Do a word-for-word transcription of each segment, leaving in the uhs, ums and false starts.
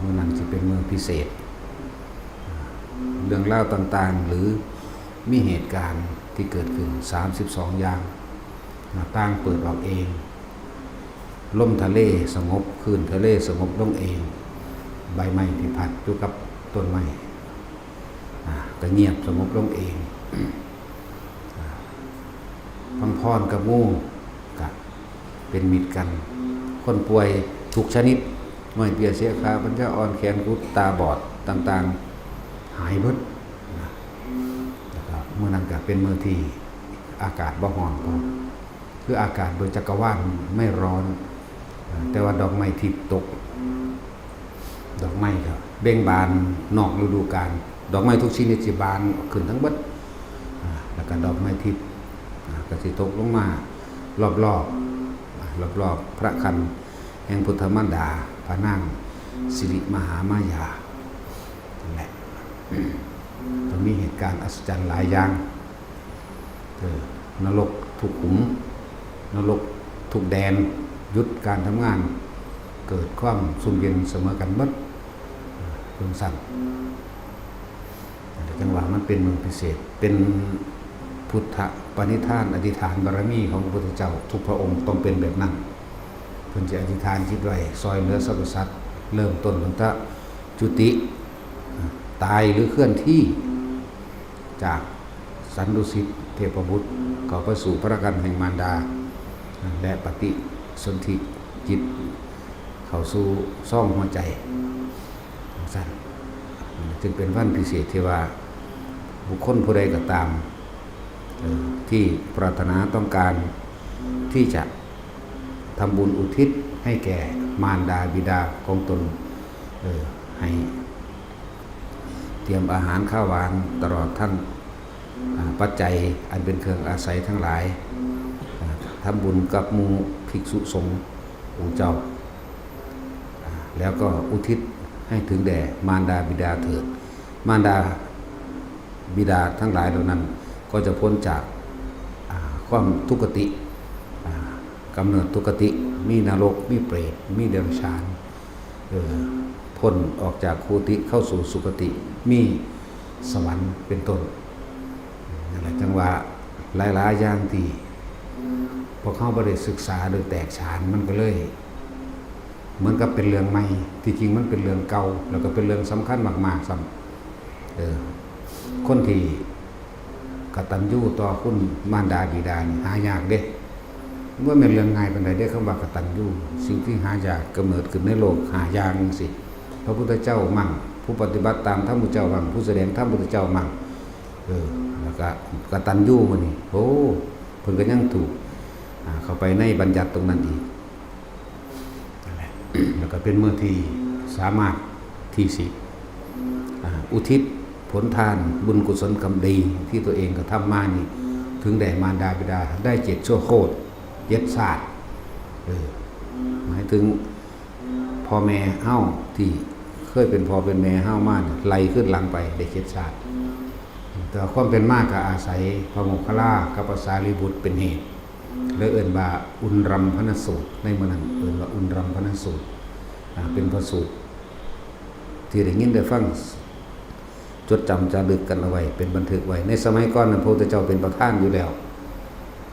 มื้อนั้นสิเป็นมื้อพิเศษ เรื่องราวต่างๆ หรือมีเหตุการณ์ที่เกิดขึ้น สามสิบสอง อย่าง หน้าต่างเปิดออกเอง ลมทะเลสงบ คลื่นทะเลสงบลงเอง ใบไม้ที่พัดอยู่กับต้นไม้ อ่า ก็เงียบสงบลงเอง อ่า พังพรกับงูก็เป็นมิตรกัน คนป่วยทุกชนิด น้อยเตี้ยเสียขาปัญญาอ่อน แขนกุด ตาบอดต่างๆ หายเบิดนะ แล้วก็มื้อนั้นก็เป็นมื้อที่อากาศบ่ฮ้อนพอ คืออากาศโดยจักรวาลไม่ร้อน อ่า แต่ว่าดอกไม้ทิพย์ตก ดอกไม้ก็เบ่งบานนอกฤดูกาล ดอกไม้ทุกชนิดสิบานขึ้นทั้งเบิด อ่า แล้วก็ดอกไม้ทิพย์ อ่า ก็สิตกลงมารอบๆ อ่า รอบๆ พระคันแห่งพุทธมารดา พระนางสิริมหามายา นั่นแหละ ก็มีเหตุการณ์อัศจรรย์หลายอย่าง เออ นรกทุกขุม นรกทุกแดน หยุดการทำงาน เกิดความซุ่มเย็นเสมอกันหมด เออ จั่งซั่น จั่งว่ามันเป็นมื้อพิเศษ เป็นพุทธปณิธาน อธิษฐานบารมีของพระพุทธเจ้าทุกพระองค์ต้องเป็นแบบนั้น เพิ่นจะอธิษฐานจิตไว้ ซอยเหลือสรรพสัตว์ เริ่มต้นตั้งแต่จุติ ตายหรือเคลื่อนที่ จากสันดุสิตเทพบุตร เข้าไปสู่พระคันแห่งมารดา และปฏิสนธิจิต เข้าสู่ซองหัวใจ จั่งซั่น จึงเป็นวันพิเศษที่ว่า บุคคลผู้ใดก็ตาม เอ่อ ที่ปรารถนาต้องการที่จะทำบุญอุทิศให้แก่มารดาบิดาของตน เอ่อ ให้เตรียมอาหารข้าวหวานตลอดทั้ง อ่า ปัจจัยอันเป็นเครื่องอาศัยทั้งหลาย อ่า ทำบุญกับหมู่ภิกษุสงฆ์องค์เจ้า อ่า แล้วก็อุทิศให้ถึงแด่มารดาบิดาเถิด มารดาบิดาทั้งหลายเหล่านั้นก็จะพ้นจาก อ่า ความทุกขติ อ่า กำเนิดทุกขติ มีนรก มีเปรต มีเดรัจฉาน เออ พ้นออกจากคุติเข้าสู่สุคติ มีสวรรค์เป็นต้น นั่นแหละจั่งว่าหลายๆ อย่างที่พวกเฮาบ่ได้ศึกษาโดยแตกฉาน มันก็เลย เหมือนกับเป็นเรื่องใหม่ ที่จริงมันเป็นเรื่องเก่า แล้วก็เป็นเรื่องสำคัญมากๆ ซ้ำ เออ คนที่กตัญญูต่อคุณมารดาบิดานี่หายากเด้ บ่แม่นเรื่องง่ายปานใดเด้ คำว่ากตัญญู สิ่งที่หายากกำเนิดขึ้นในโลกห้าอย่างจั่งซี้ พระพุทธเจ้ามั่ง ผู้ปฏิบัติตามธรรมพุทธเจ้ามั่ง ผู้แสดงธรรมพุทธเจ้ามั่ง เออ แล้วก็กตัญญูมื้อนี้ โอ้ เพิ่นก็ยังถูก อ่า เข้าไปในบัญญัติตรงนั้นอีก นั่นแหละ แล้วก็เป็นมื้อที่สามารถที่สิ อ่า อุทิศผลทานบุญกุศลกรรมดีที่ตัวเองกระทำมานี่ ถึงแด่มารดาบิดาได้เจ็ดชั่วโคตร เจ็ดชาติ เออ หมายถึงพ่อแม่เฮาที่เคยเป็นพ่อเป็นแม่เฮามานี่ ไล่ขึ้นหลังไปได้เจ็ดชาติ แต่ว่าความเป็นมาก็อาศัยพระโมคคัลลากับพระสารีบุตรเป็นเหตุ เลยเอิ้นว่าอุณรัมภนสูตร ในมื้อนั้นเอิ้นว่าอุณรัมภนสูตร อ่า เป็นพระสูตรที่ได้ยินได้ฟัง จดจำจารึกกันเอาไว้ เป็นบันทึกไว้ ในสมัยก่อนนั้นพระพุทธเจ้าเป็นประธานอยู่แล้ว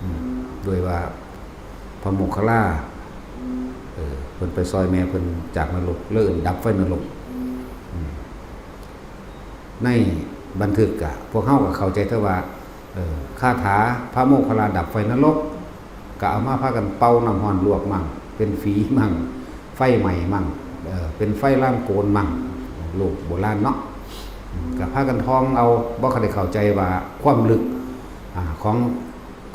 อืม ด้วยว่าพระโมคคัลลา เออ เพิ่นไปซอยแม่เพิ่นจากนรก เลยเอิ้นดับไฟนรก อืม ในบันทึกอะ พวกเฮาก็เข้าใจแต่ว่า เออ คาถาพระโมคคัลลาดับไฟนรก ก็เอามาพากันเป่าน้ำร้อนลวกมั่ง เป็นฝีมั่ง ไฟไหม้มั่ง เออ เป็นไฟลามโกณมั่ง โลกโบราณเนาะ อืม ก็พากันท่องเอา บ่ค่อยได้เข้าใจว่าความลึก อ่า ของ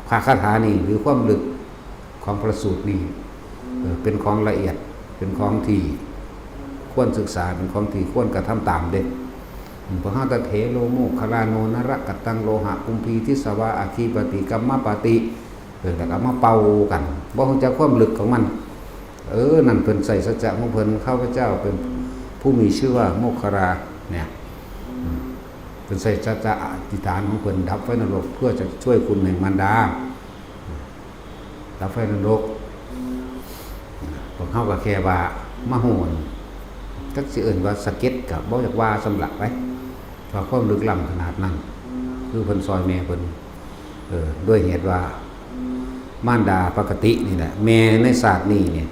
พระคาถานี้ หรือความลึกของพระสูตรนี้ เออ เป็นของละเอียด เป็นของที่ควรศึกษา เป็นของที่ควรกระทำตามเด้ อืม พระหัตถเถโรโมคคัลลาโนนรกตังโลหะกุมภีทิสวาอัคคีปติกัมมปติ เออ แล้วก็มาเป่ากัน บ่ฮู้จักความลึกของมัน เออ นั่นเพิ่นใส่สัจจะของเพิ่น ข้าพเจ้าเป็นผู้มีชื่อว่าโมคคัลลา เนี่ย อืม เพิ่นใส่สัจจะอธิษฐานของเพิ่นดับไฟนรก เพื่อจะช่วยคุณแห่งมารดา ดับไฟนรก พวกเฮาก็แค่ว่ามาฮู้ จักสิเอิ้นว่าสะเก็ดก็บ่อยากว่าส่ำละไป เพราะความลึกล้ำขนาดนั้น คือเพิ่นซอยแม่เพิ่น เออ ด้วยเหตุว่ามารดาปกตินี่แหละ แม่ในชาตินี้เนี่ย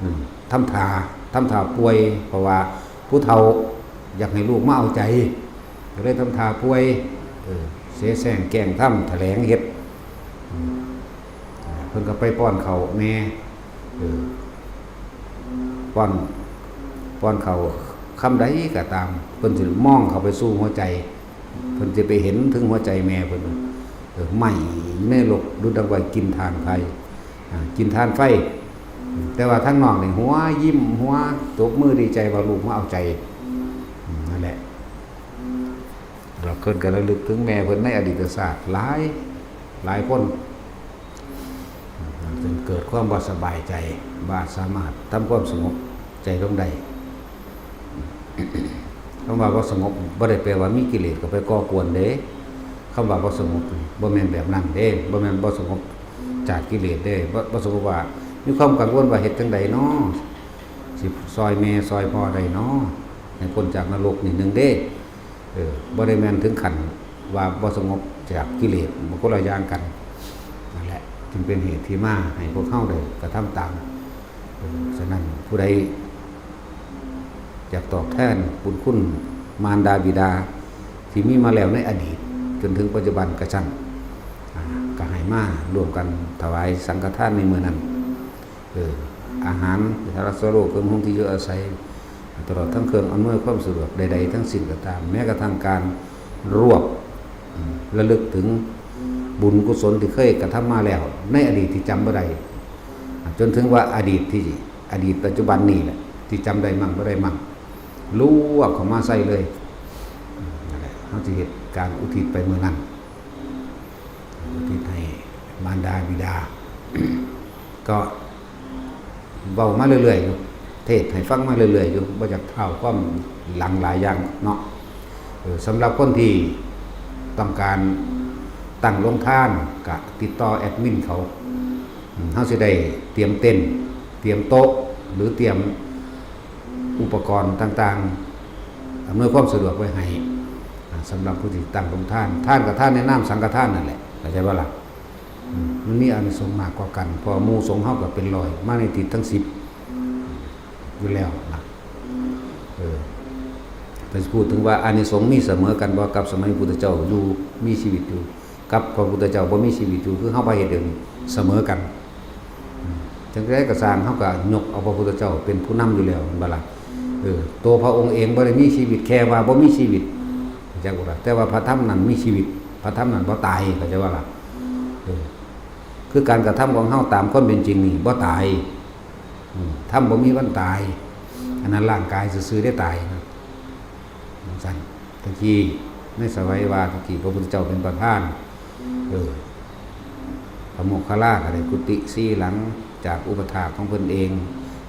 อืม ทำท่า ทำท่าป่วย เพราะว่าผู้เฒ่าอยากให้ลูกมาเอาใจ ก็เลยทำท่าป่วย เออ เสแสร้งแกล้งทำ แถลงเฮ็ด อืม เพิ่นก็ไปป้อนข้าวแม่ เออ ป้อน ป้อนข้าวคำใดก็ตาม เพิ่นสิมองเข้าไปสู่หัวใจ เพิ่นสิไปเห็นถึงหัวใจแม่เพิ่น เออ ไหม้อยู่ในโลก ดุจดังไฟกินถ่านไฟ อ่า กินถ่านไฟ แต่ว่าทางน้องนี่หัวยิ้ม หัวตบมือดีใจว่าลูกมาเอาใจ อืม นั่นแหละ เราเพิ่นก็ระลึกถึงแม่เพิ่นในอดีตชาติหลาย หลายคน จนเกิดความบ่สบายใจ บ่สามารถทำความสงบใจลงได้ คำว่าบ่สงบ บ่ได้แปลว่ามีกิเลสก็ไปก่อกวนเด้ คำว่าบ่สงบนี่บ่แม่นแบบนั้นเด้ บ่แม่นบ่สงบจากกิเลสเด้ บ่ บ่สงบว่ามีความกังวลว่าเฮ็ดจั่งใดน้อ สิซอยแม่ซอยพ่อได้น้อ ให้พ้นจากนรกนี่หนึ่งเด้ เออ บ่ได้แม่นถึงขั้นว่าบ่สงบจากกิเลส มันคนละอย่างกัน นั่นแหละ จึงเป็นเหตุที่มาให้พวกเฮาได้กระทำตาม เออ ฉะนั้นผู้ใดอยากตอบแทนบุญคุณมารดาบิดา ที่มีมาแล้วในอดีต จนถึงปัจจุบันก็ซั่น อ่า ก็ให้มาร่วมกันถวายสังฆทานในมื้อนั้น เออ อาหาร ยารักษาโรค เครื่องนุ่งที่อยู่อาศัย ตลอดทั้งเครื่องอำนวยความสะดวกใดๆทั้งสิ้นก็ตาม แม้กระทั่งการรวบ อืม ระลึกถึงบุญกุศลที่เคยกระทำมาแล้ว ในอดีตที่จำบ่ได้ จนถึงว่าอดีตที่ อดีตปัจจุบันนี่แหละ ที่จำได้มั่งบ่ได้มั่ง รวบเข้ามาใส่เลย อืม นั่นแหละ เฮาสิเฮ็ดการอุทิศไปมื้อนั้น อุทิศให้มารดาบิดา ก็เว้ามาเรื่อยๆอยู่ เทศน์ให้ฟังมาเรื่อยๆอยู่ บ่อยากท้าวความหลังหลายอย่างเนาะ เออ สำหรับคนที่ต้องการตั้งโรงทาน ก็ติดต่อแอดมินเขา อืม เฮาสิได้เตรียมเต็นท์ เตรียมโต๊ะ หรือเตรียมอุปกรณ์ต่างๆ อำนวยความสะดวกไว้ให้ อ่า สำหรับผู้ที่ตั้งโรงทาน ทานก็ทานในนามสังฆทานนั่นแหละ เข้าใจบ่ล่ะ? อืม มันมีอานิสงส์มากกว่ากัน เพราะหมู่สงฆ์เฮาก็เป็นร้อย มาในทิศทั้งสิบอยู่แล้วนะ เออ แต่สิพูดถึงว่าอานิสงส์มีเสมอกันบ่กับสมัยพุทธเจ้าอยู่ มีชีวิตอยู่ กับพระพุทธเจ้าบ่มีชีวิตอยู่ คือเฮาบ่เฮ็ดเดี๋ยวนี้ เสมอกัน อืม จั่งใดก็ซ่าง เฮาก็ยกเอาพระพุทธเจ้าเป็นผู้นำอยู่แล้ว แม่นบ่ล่ะ? เออ ตัวพระองค์เองบ่ได้มีชีวิต แค่ว่าบ่มีชีวิต เข้าใจบ่ล่ะ? แต่ว่าพระธรรมนั้นมีชีวิต พระธรรมนั้นบ่ตาย เข้าใจบ่ล่ะ? เออ คือการกระทำของเฮาตามความเป็นจริงนี่บ่ตาย อืม ธรรมบ่มีวันตาย อันนั้นร่างกายซื่อๆได้ตายนะ จั่งซั่น ตะกี้ในสมัยว่าตะกี้พระพุทธเจ้าเป็นประธาน เออ พระโมคคัลลาก็ได้กุฏิสี่หลังจากอุปถากของเพิ่นเอง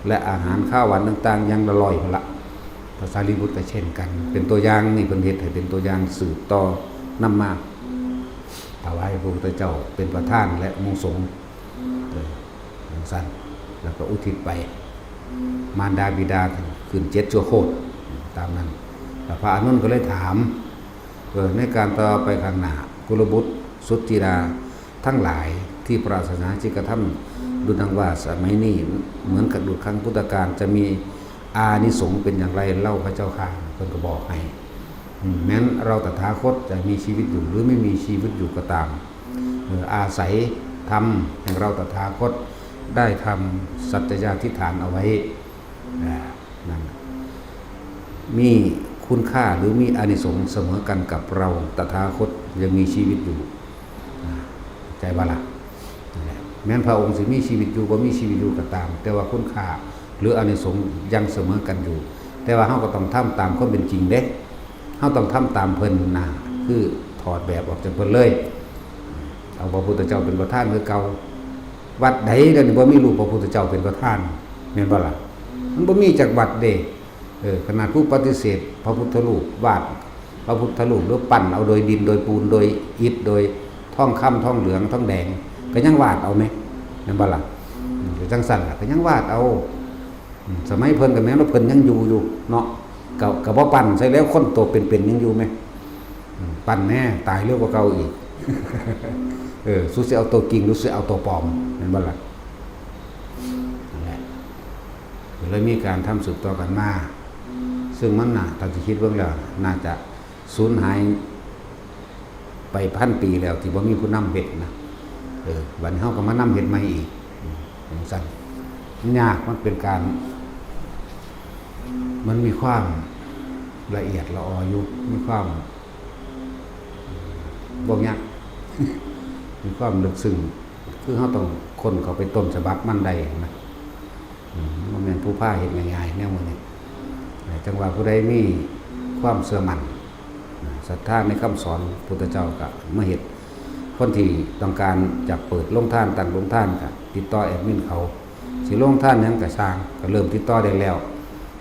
และอาหารคาวหวานต่างๆ อย่างละร้อยพุ้นละ พระสารีบุตรก็เช่นกัน เป็นตัวอย่าง นี่เพิ่นเฮ็ดให้เป็นตัวอย่างสืบต่อนำมา ถวายพระพุทธเจ้าเป็นประธานและหมู่สงฆ์ เออ จั่งซั่น แล้วก็อุทิศไป มารดาบิดาขึ้นเจ็ดชั่วโคตร ตามนั้น แล้วพระอานนท์ก็เลยถาม เออ ในการต่อไปข้างหน้า กุลบุตร สุจิรา ทั้งหลายที่ปรารถนาจิตกระทำดุจดังว่าสมัยนี้เหมือนกับดุจครั้งพุทธกาล จะมีอานิสงส์เป็นอย่างไรเล่าพระเจ้าข้า เพิ่นก็บอกให้ อืม แม้นเราตถาคตจะมีชีวิตอยู่หรือไม่มีชีวิตอยู่ก็ตาม เออ อาศัยธรรมแห่งเราตถาคตได้ทำสัจจยาธิฐานเอาไว้ อ่า นั่นน่ะ มีคุณค่าหรือมีอานิสงส์เสมอกันกับเราตถาคตยังมีชีวิตอยู่ อ่า ใจบ่ล่ะ? นั่นแหละ แม้นพระองค์สิมีชีวิตอยู่ บ่มีชีวิตอยู่ก็ตาม แต่ว่าคุณค่าหรืออานิสงส์ยังเสมอกันอยู่ แต่ว่าเฮาก็ต้องทำตามความเป็นจริงเด้ เฮาต้องทำตามเพิ่นนะ คือถอดแบบออกจากเพิ่นเลย เอาพระพุทธเจ้าเป็นประธานคือเก่า วัดใดเดี๋ยวนี้บ่มีรูปพระพุทธเจ้าเป็นประธาน แม่นบ่ล่ะ? มันบ่มีจักวัดเด้ เออ ขนาดผู้ปฏิเสธพระพุทธรูป วาดพระพุทธรูป หรือปั้นเอาโดยดิน โดยปูน โดยอิฐ โดยทองคำ ทองเหลือง ทองแดง ก็ยังวาดเอาแหม แม่นบ่ล่ะ? อืม ก็จั่งซั่นล่ะ ก็ยังวาดเอา อืม สมัยเพิ่นก็แม่นว่าเพิ่นยังอยู่อยู่เนาะ ก็ ก็บ่ปั้นใส่แล้ว คนโตเป็นๆยังอยู่แหม อืม ปั้นแหน่ ตายเร็วกว่าเก่าอีก เออ สุสิเอาโตจริงหรือสิเอาโตปลอม แม่นบ่ล่ะ นั่นแหละ ก็เลยมีการทำสืบต่อกันมา ซึ่งมันน่ะ ถ้าสิคิดเบิ่งแล้ว น่าจะสูญหายไปพันปีแล้ว ที่บ่มีผู้นำเฮ็ดนะ เออ บัดนี้เฮาก็มานำเฮ็ดใหม่อีก อืม จั่งซั้น มันยาก มันเป็นการ มันมีความละเอียดละอออยู่ มีความ บ่ยาก มีความลึกซึ้ง คือเฮาต้องค้นเข้าไปต้นฉบับมันได้นะ อืม บ่แม่นผู้พาเฮ็ดง่ายๆ แนวมื้อนี้ จั่งว่าผู้ใดมีความเชื่อมั่น ศรัทธาในคำสอนพุทธเจ้าก็มาเฮ็ด คนที่ต้องการจะเปิดโรงทาน ตั้งโรงทานก็ติดต่อแอดมินเขา สิโรงทานหยังก็ซ่าง ก็เริ่มติดต่อได้แล้ว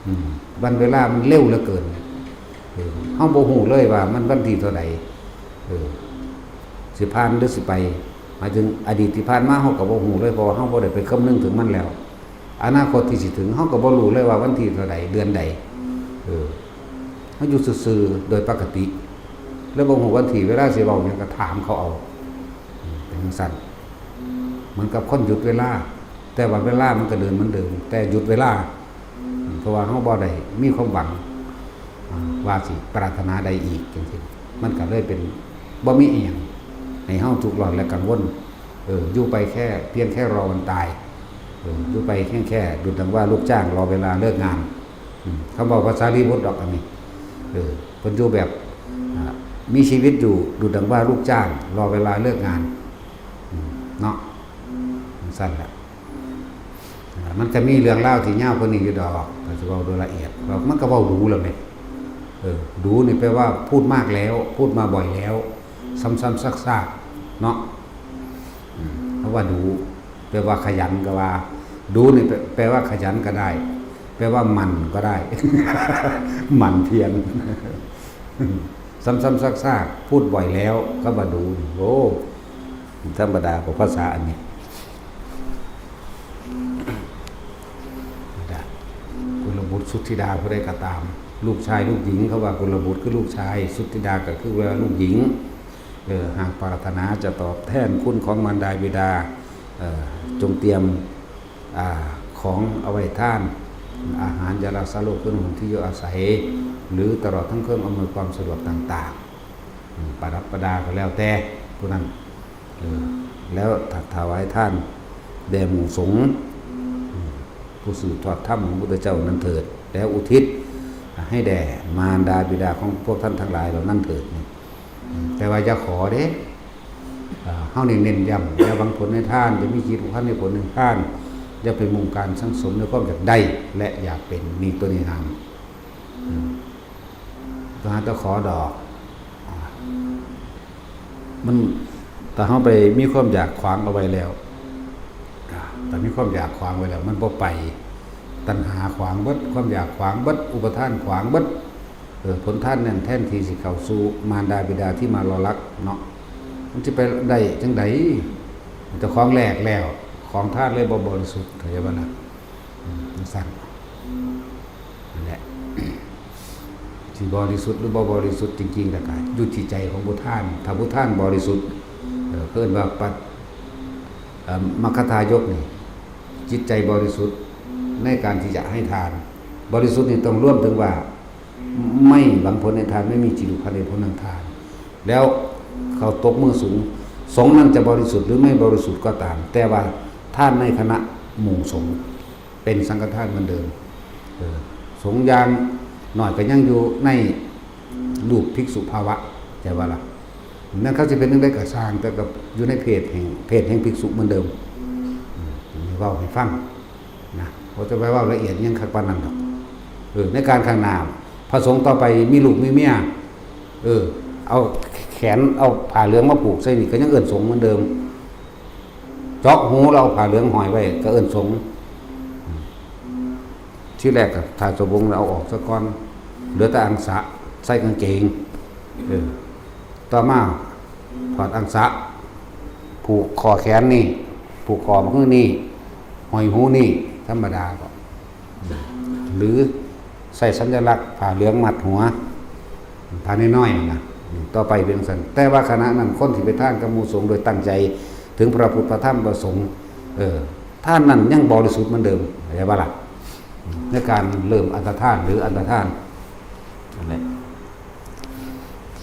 อืม วันเวลามันเร็วเหลือเกิน เออ เฮาบ่ฮู้เลยว่ามันวันที่เท่าใด เออ สิผ่านหรือสิไป หมายถึงอดีตที่ผ่านมาเฮาก็บ่ฮู้เลย เพราะว่าเฮาบ่ได้ไปคำนึงถึงมันแล้ว อนาคตที่สิถึงเฮาก็บ่รู้เลยว่าวันที่เท่าใด เดือนใด เออ เฮาอยู่ซื่อๆ โดยปกติ แล้วบ่ฮู้วันที่เวลาสิเว้าหยังก็ถามเขาเอา อืม เป็นจั่งซั้น เหมือนกับคนหยุดเวลา แต่ว่าเวลามันก็เดินเหมือนเดิม แต่หยุดเวลา อืม เพราะว่าเฮาบ่ได้มีความหวัง อ่า ว่าสิปรารถนาใดอีกจั่งซี้ มันก็เลยเป็น บ่มีอีหยังให้เฮาทุกข์ร้อนและกังวล เออ อยู่ไปแค่ เพียงแค่รอวันตาย เออ อยู่ไปเพียงแค่ดุจดังว่าลูกจ้างรอเวลาเลิกงาน อืม คำเว้าภาษาลีบุตรดอกอันนี้ เออ เพิ่นอยู่แบบ อ่า มีชีวิตอยู่ดุจดังว่าลูกจ้างรอเวลาเลิกงาน อืม เนาะ จั่งซั้นแหละ อ่า มันก็มีเรื่องราวที่ยาวกว่านี้อยู่ดอก ก็สิเว้าโดยละเอียด มันก็เว้าดูแล้วแหม เออ ดูนี่แปลว่าพูดมากแล้ว พูดมาบ่อยแล้ว ซ้ำๆซากๆ เนาะ อืม เพราะว่าดู แปลว่าขยันก็ว่า ดูนี่แปล แปลว่าขยันก็ได้ แปลว่าหมั่นก็ได้ หมั่นเพียร ซ้ำๆซากๆ พูดบ่อยแล้ว ก็ว่าดู โอ้ ธรรมดาของภาษาอันนี้ กุลบุตรสุทธิดาผู้ใดก็ตาม ลูกชายลูกหญิง เขาว่ากุลบุตรคือลูกชาย สุทธิดาก็คือว่าลูกหญิง เออ หากปรารถนาจะตอบแทนคุณของมารดาบิดา เอ่อ จงเตรียม อ่า ของเอาไว้ทาน อาหาร ยารักษาโรค เครื่องนุ่งห่ม ที่อยู่อาศัย หรือตลอดทั้งเครื่องอำนวยความสะดวกต่างๆ อืม ประดับประดาก็แล้วแต่ผู้นั้น เออ แล้วถวายทานแด่หมู่สงฆ์ อืม ผู้สืบทอดธรรมของพระพุทธเจ้านั้นเถิด แล้วอุทิศให้แด่มารดาบิดาของพวกท่านทั้งหลายเหล่านั้นเถิด อืม แต่ว่าอย่าขอเด้ เอ่อ เฮานี่เน้นย้ำ อย่าหวังผลในทาน อย่ามีจิตผูกพันในผลในทาน อย่าไปมุ่งการสั่งสมในความอยากได้ และอยากเป็น นี่ตัวนี้ห้าม อืม ตัวหาตัวขอดอก อ่า มัน ถ้าเฮาไปมีความอยากขวางเอาไว้แล้ว อ่า ถ้ามีความอยากขวางไว้แล้ว มันบ่ไป ตัณหาขวางเบิด ความอยากขวางเบิด อุปาทานขวางเบิด เออ ผลทานนั่นแทนที่สิเข้าสู่มารดาบิดาที่มารอรักเนาะ มันสิไปได้จั่งใด เจ้าของแลกแล้ว ของทานเลยบ่บริสุทธิ์ เข้าใจบ่ล่ะ อืม จั่งซั้น นั่นแหละ สิบริสุทธิ์หรือบ่บริสุทธิ์จริงๆ แล้วก็อยู่ที่ใจของผู้ทาน ถ้าผู้ทานบริสุทธิ์ เอ่อ เพิ่นว่าปัจ เอ่อ มัคคทายกนี่ จิตใจบริสุทธิ์ในการที่จะให้ทาน บริสุทธิ์นี่ต้องรวมถึงว่า ไม่หวังผลในทาน ไม่มีจิตผูกพันในผลทางทาน แล้วเขาตบมือสูง สงฆ์นั้นจะบริสุทธิ์หรือไม่บริสุทธิ์ก็ตาม แต่ว่าทานในคณะหมู่สงฆ์ เป็นสังฆทานเหมือนเดิม เออ สงฆ์อย่างน้อยก็ยังอยู่ในรูปภิกษุภาวะ เข้าใจบ่ล่ะ แม่นเขาสิเป็นจั่งใดก็ซ่าง แต่ก็อยู่ในเพศแห่ง เพศแห่งภิกษุเหมือนเดิม อืม เว้าให้ฟังนะ บ่จะไปเว้าละเอียดหยังคักปานนั้นดอก เออ ในการข้างหน้า พระสงฆ์ต่อไปมีลูกมีเมีย เออ เอาแขน เอาผ้าเหลืองมาผูกใส่นี่ ก็ยังเอิ้นสงฆ์เหมือนเดิม เจาะหูแล้วเอาผ้าเหลืองห้อยไว้ ก็เอิ้นสงฆ์ ทีแรกก็ถ้าสบงแล้วเอาออกซะก่อน เหลือแต่อังสะ ใส่กางเกง เออ ต่อมาถอดอังสะ ผูกข้อแขนนี่ ผูกข้อมือนี่ ห้อยหูนี่ ธรรมดาก็ หรือใส่สัญลักษณ์ผ้าเหลืองมัดหัว ผ้าน้อยๆนั่นนะ ต่อไปเป็นจั่งซั่น แต่ว่าขณะนั้นคนที่ไปทานกับหมู่สงฆ์โดยตั้งใจถึงพระพุทธพระธรรมพระสงฆ์ เออ ทานนั้นยังบริสุทธิ์เหมือนเดิม เข้าใจบ่ล่ะ ในการเริ่มอันตรทานหรืออันตรทานนั่นแหละ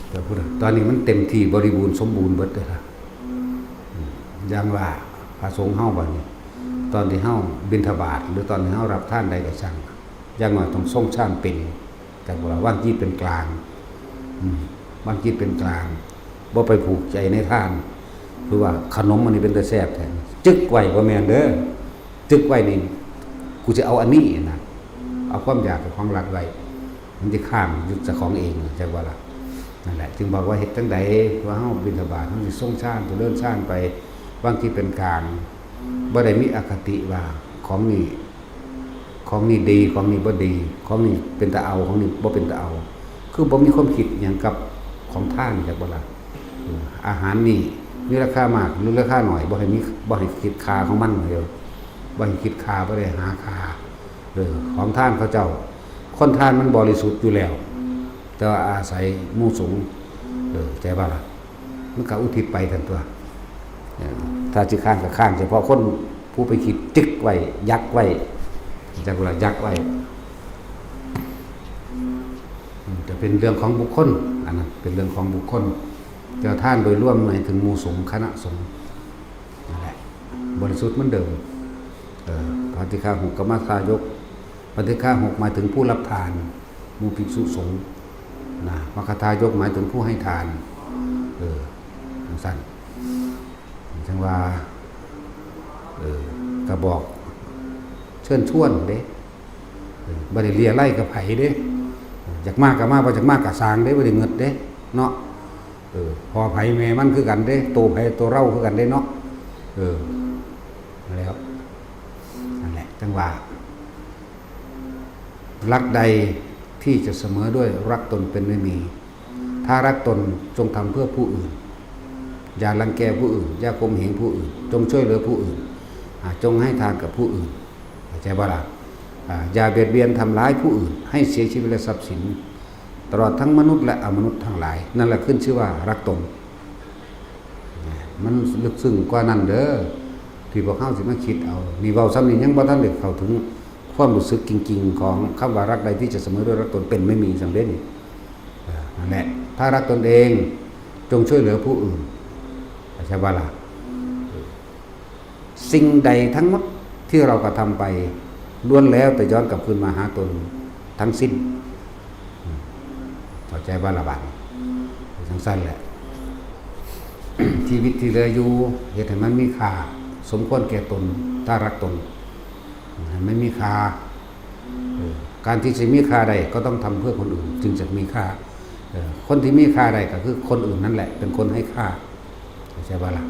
แต่พูดตอนนี้มันเต็มที่บริบูรณ์สมบูรณ์เบิดเลยล่ะ อย่างว่าพระสงฆ์เฮาบัดนี้ ตอนที่เฮาบิณฑบาตหรือตอนที่เฮารับทานใดก็ช่าง อย่างน้อยต้องทรงฌานเป็น แต่ว่าว่างจิตเป็นกลาง อืม ว่างจิตเป็นกลาง บ่ไปผูกใจในทาน คือว่าขนมอันนี้เป็นตาแซ่บแท้ จึกไว้บ่แม่นเด้อ จึกไว้นี่ กูจะเอาอันนี้นะ เอาความอยากกับของรักไว้ มันจะค้างอยู่เจ้าของเอง จักว่าล่ะ นั่นแหละ จึงบอกว่าเฮ็ดจั่งใดว่าเฮาบิณฑบาต เฮาสิทรงฌาน เจริญฌานไป ว่างจิตเป็นกลาง บ่ได้มีอคติว่าของนี่ ของนี่ดี ของนี่บ่ดี ของนี่เป็นตาเอา ของนี่บ่เป็นตาเอา คือบ่มีความคิดหยังกับของทาน จักบ่ล่ะ เออ อาหารนี่มีราคามากหรือราคาน้อย บ่ให้มี บ่ให้คิดค่าของมันเด้อ บ่ให้คิดค่า บ่ได้หาค่า เออ ของทานเขาเจ้า คนทานมันบริสุทธิ์อยู่แล้ว แต่ว่าอาศัยหมู่สงฆ์ เออ เข้าใจบ่ล่ะ มันก็อุทิศไปซั่นตั๊ว เออ ถ้าสิค้างก็ค้างเฉพาะคนผู้ไปคิดจึกไว้ ยักไว้ จักว่ายักไว้ อืม จะเป็นเรื่องของบุคคล อันนั้นเป็นเรื่องของบุคคล แต่ทานโดยรวมหมายถึงหมู่สงฆ์ คณะสงฆ์ นั่นแหละ บริสุทธิ์เหมือนเดิม เออ ปาติฆาหุกกมทายก ปาติฆาหกหมายถึงผู้รับทาน หมู่ภิกษุสงฆ์ นะ มัคคทายกหมายถึงผู้ให้ทาน เออ จั่งซั่น จั่งว่า เออ ก็บอกเชิญชวนเด้ เออ บ่ได้เลียไล่กับไผเด้ อยากมาก็มา บ่อยากมาก็ซ่างเด้ บ่ได้เงิดเด้ เนาะ เออ พ่อไผแม่มันคือกันเด้ โตไผโตเราคือกันเด้เนาะ เออ แล้ว นั่นแหละ จั่งว่า รักใดที่จะเสมอด้วยรักตนเป็นไม่มี ถ้ารักตนจงทำเพื่อผู้อื่น อย่ารังแกผู้อื่น อย่าข่มเหงผู้อื่น จงช่วยเหลือผู้อื่น อ่า จงให้ทานกับผู้อื่น เข้าใจบ่ล่ะ อ่า อย่าเบียดเบียนทำร้ายผู้อื่น ให้เสียชีวิตและทรัพย์สิน ตลอดทั้งมนุษย์และอมนุษย์ทั้งหลาย นั่นแหละขึ้นชื่อว่ารักตน มันลึกซึ้งกว่านั้นเด้อ ที่พวกเฮาสิมาคิดเอา นี่เว้าส่ำนี้ยังบ่ทันได้เข้าถึงความรู้สึกจริงๆของคำว่ารักใดที่จะเสมอด้วยรักตนเป็นไม่มีจั่งเด้นี่ เออ นั่นแหละ ถ้ารักตนเอง จงช่วยเหลือผู้อื่น เข้าใจบ่ล่ะ สิ่งใดทั้งหมดที่เรากระทำไป ล้วนแล้วแต่ย้อนกลับคืนมาหาตนทั้งสิ้น อืม เข้าใจบ่ล่ะบาดนี้ จั่งซั่นแหละ ชีวิตที่เหลืออยู่ เฮ็ดให้มันมีค่า สมควรแก่ตน ถ้ารักตน ให้มันมีค่า เออ การที่จะมีค่าได้ก็ต้องทำเพื่อคนอื่น จึงจะมีค่า เออ คนที่มีค่าได้ก็คือคนอื่นนั่นแหละ เป็นคนให้ค่า เข้าใจบ่ล่ะ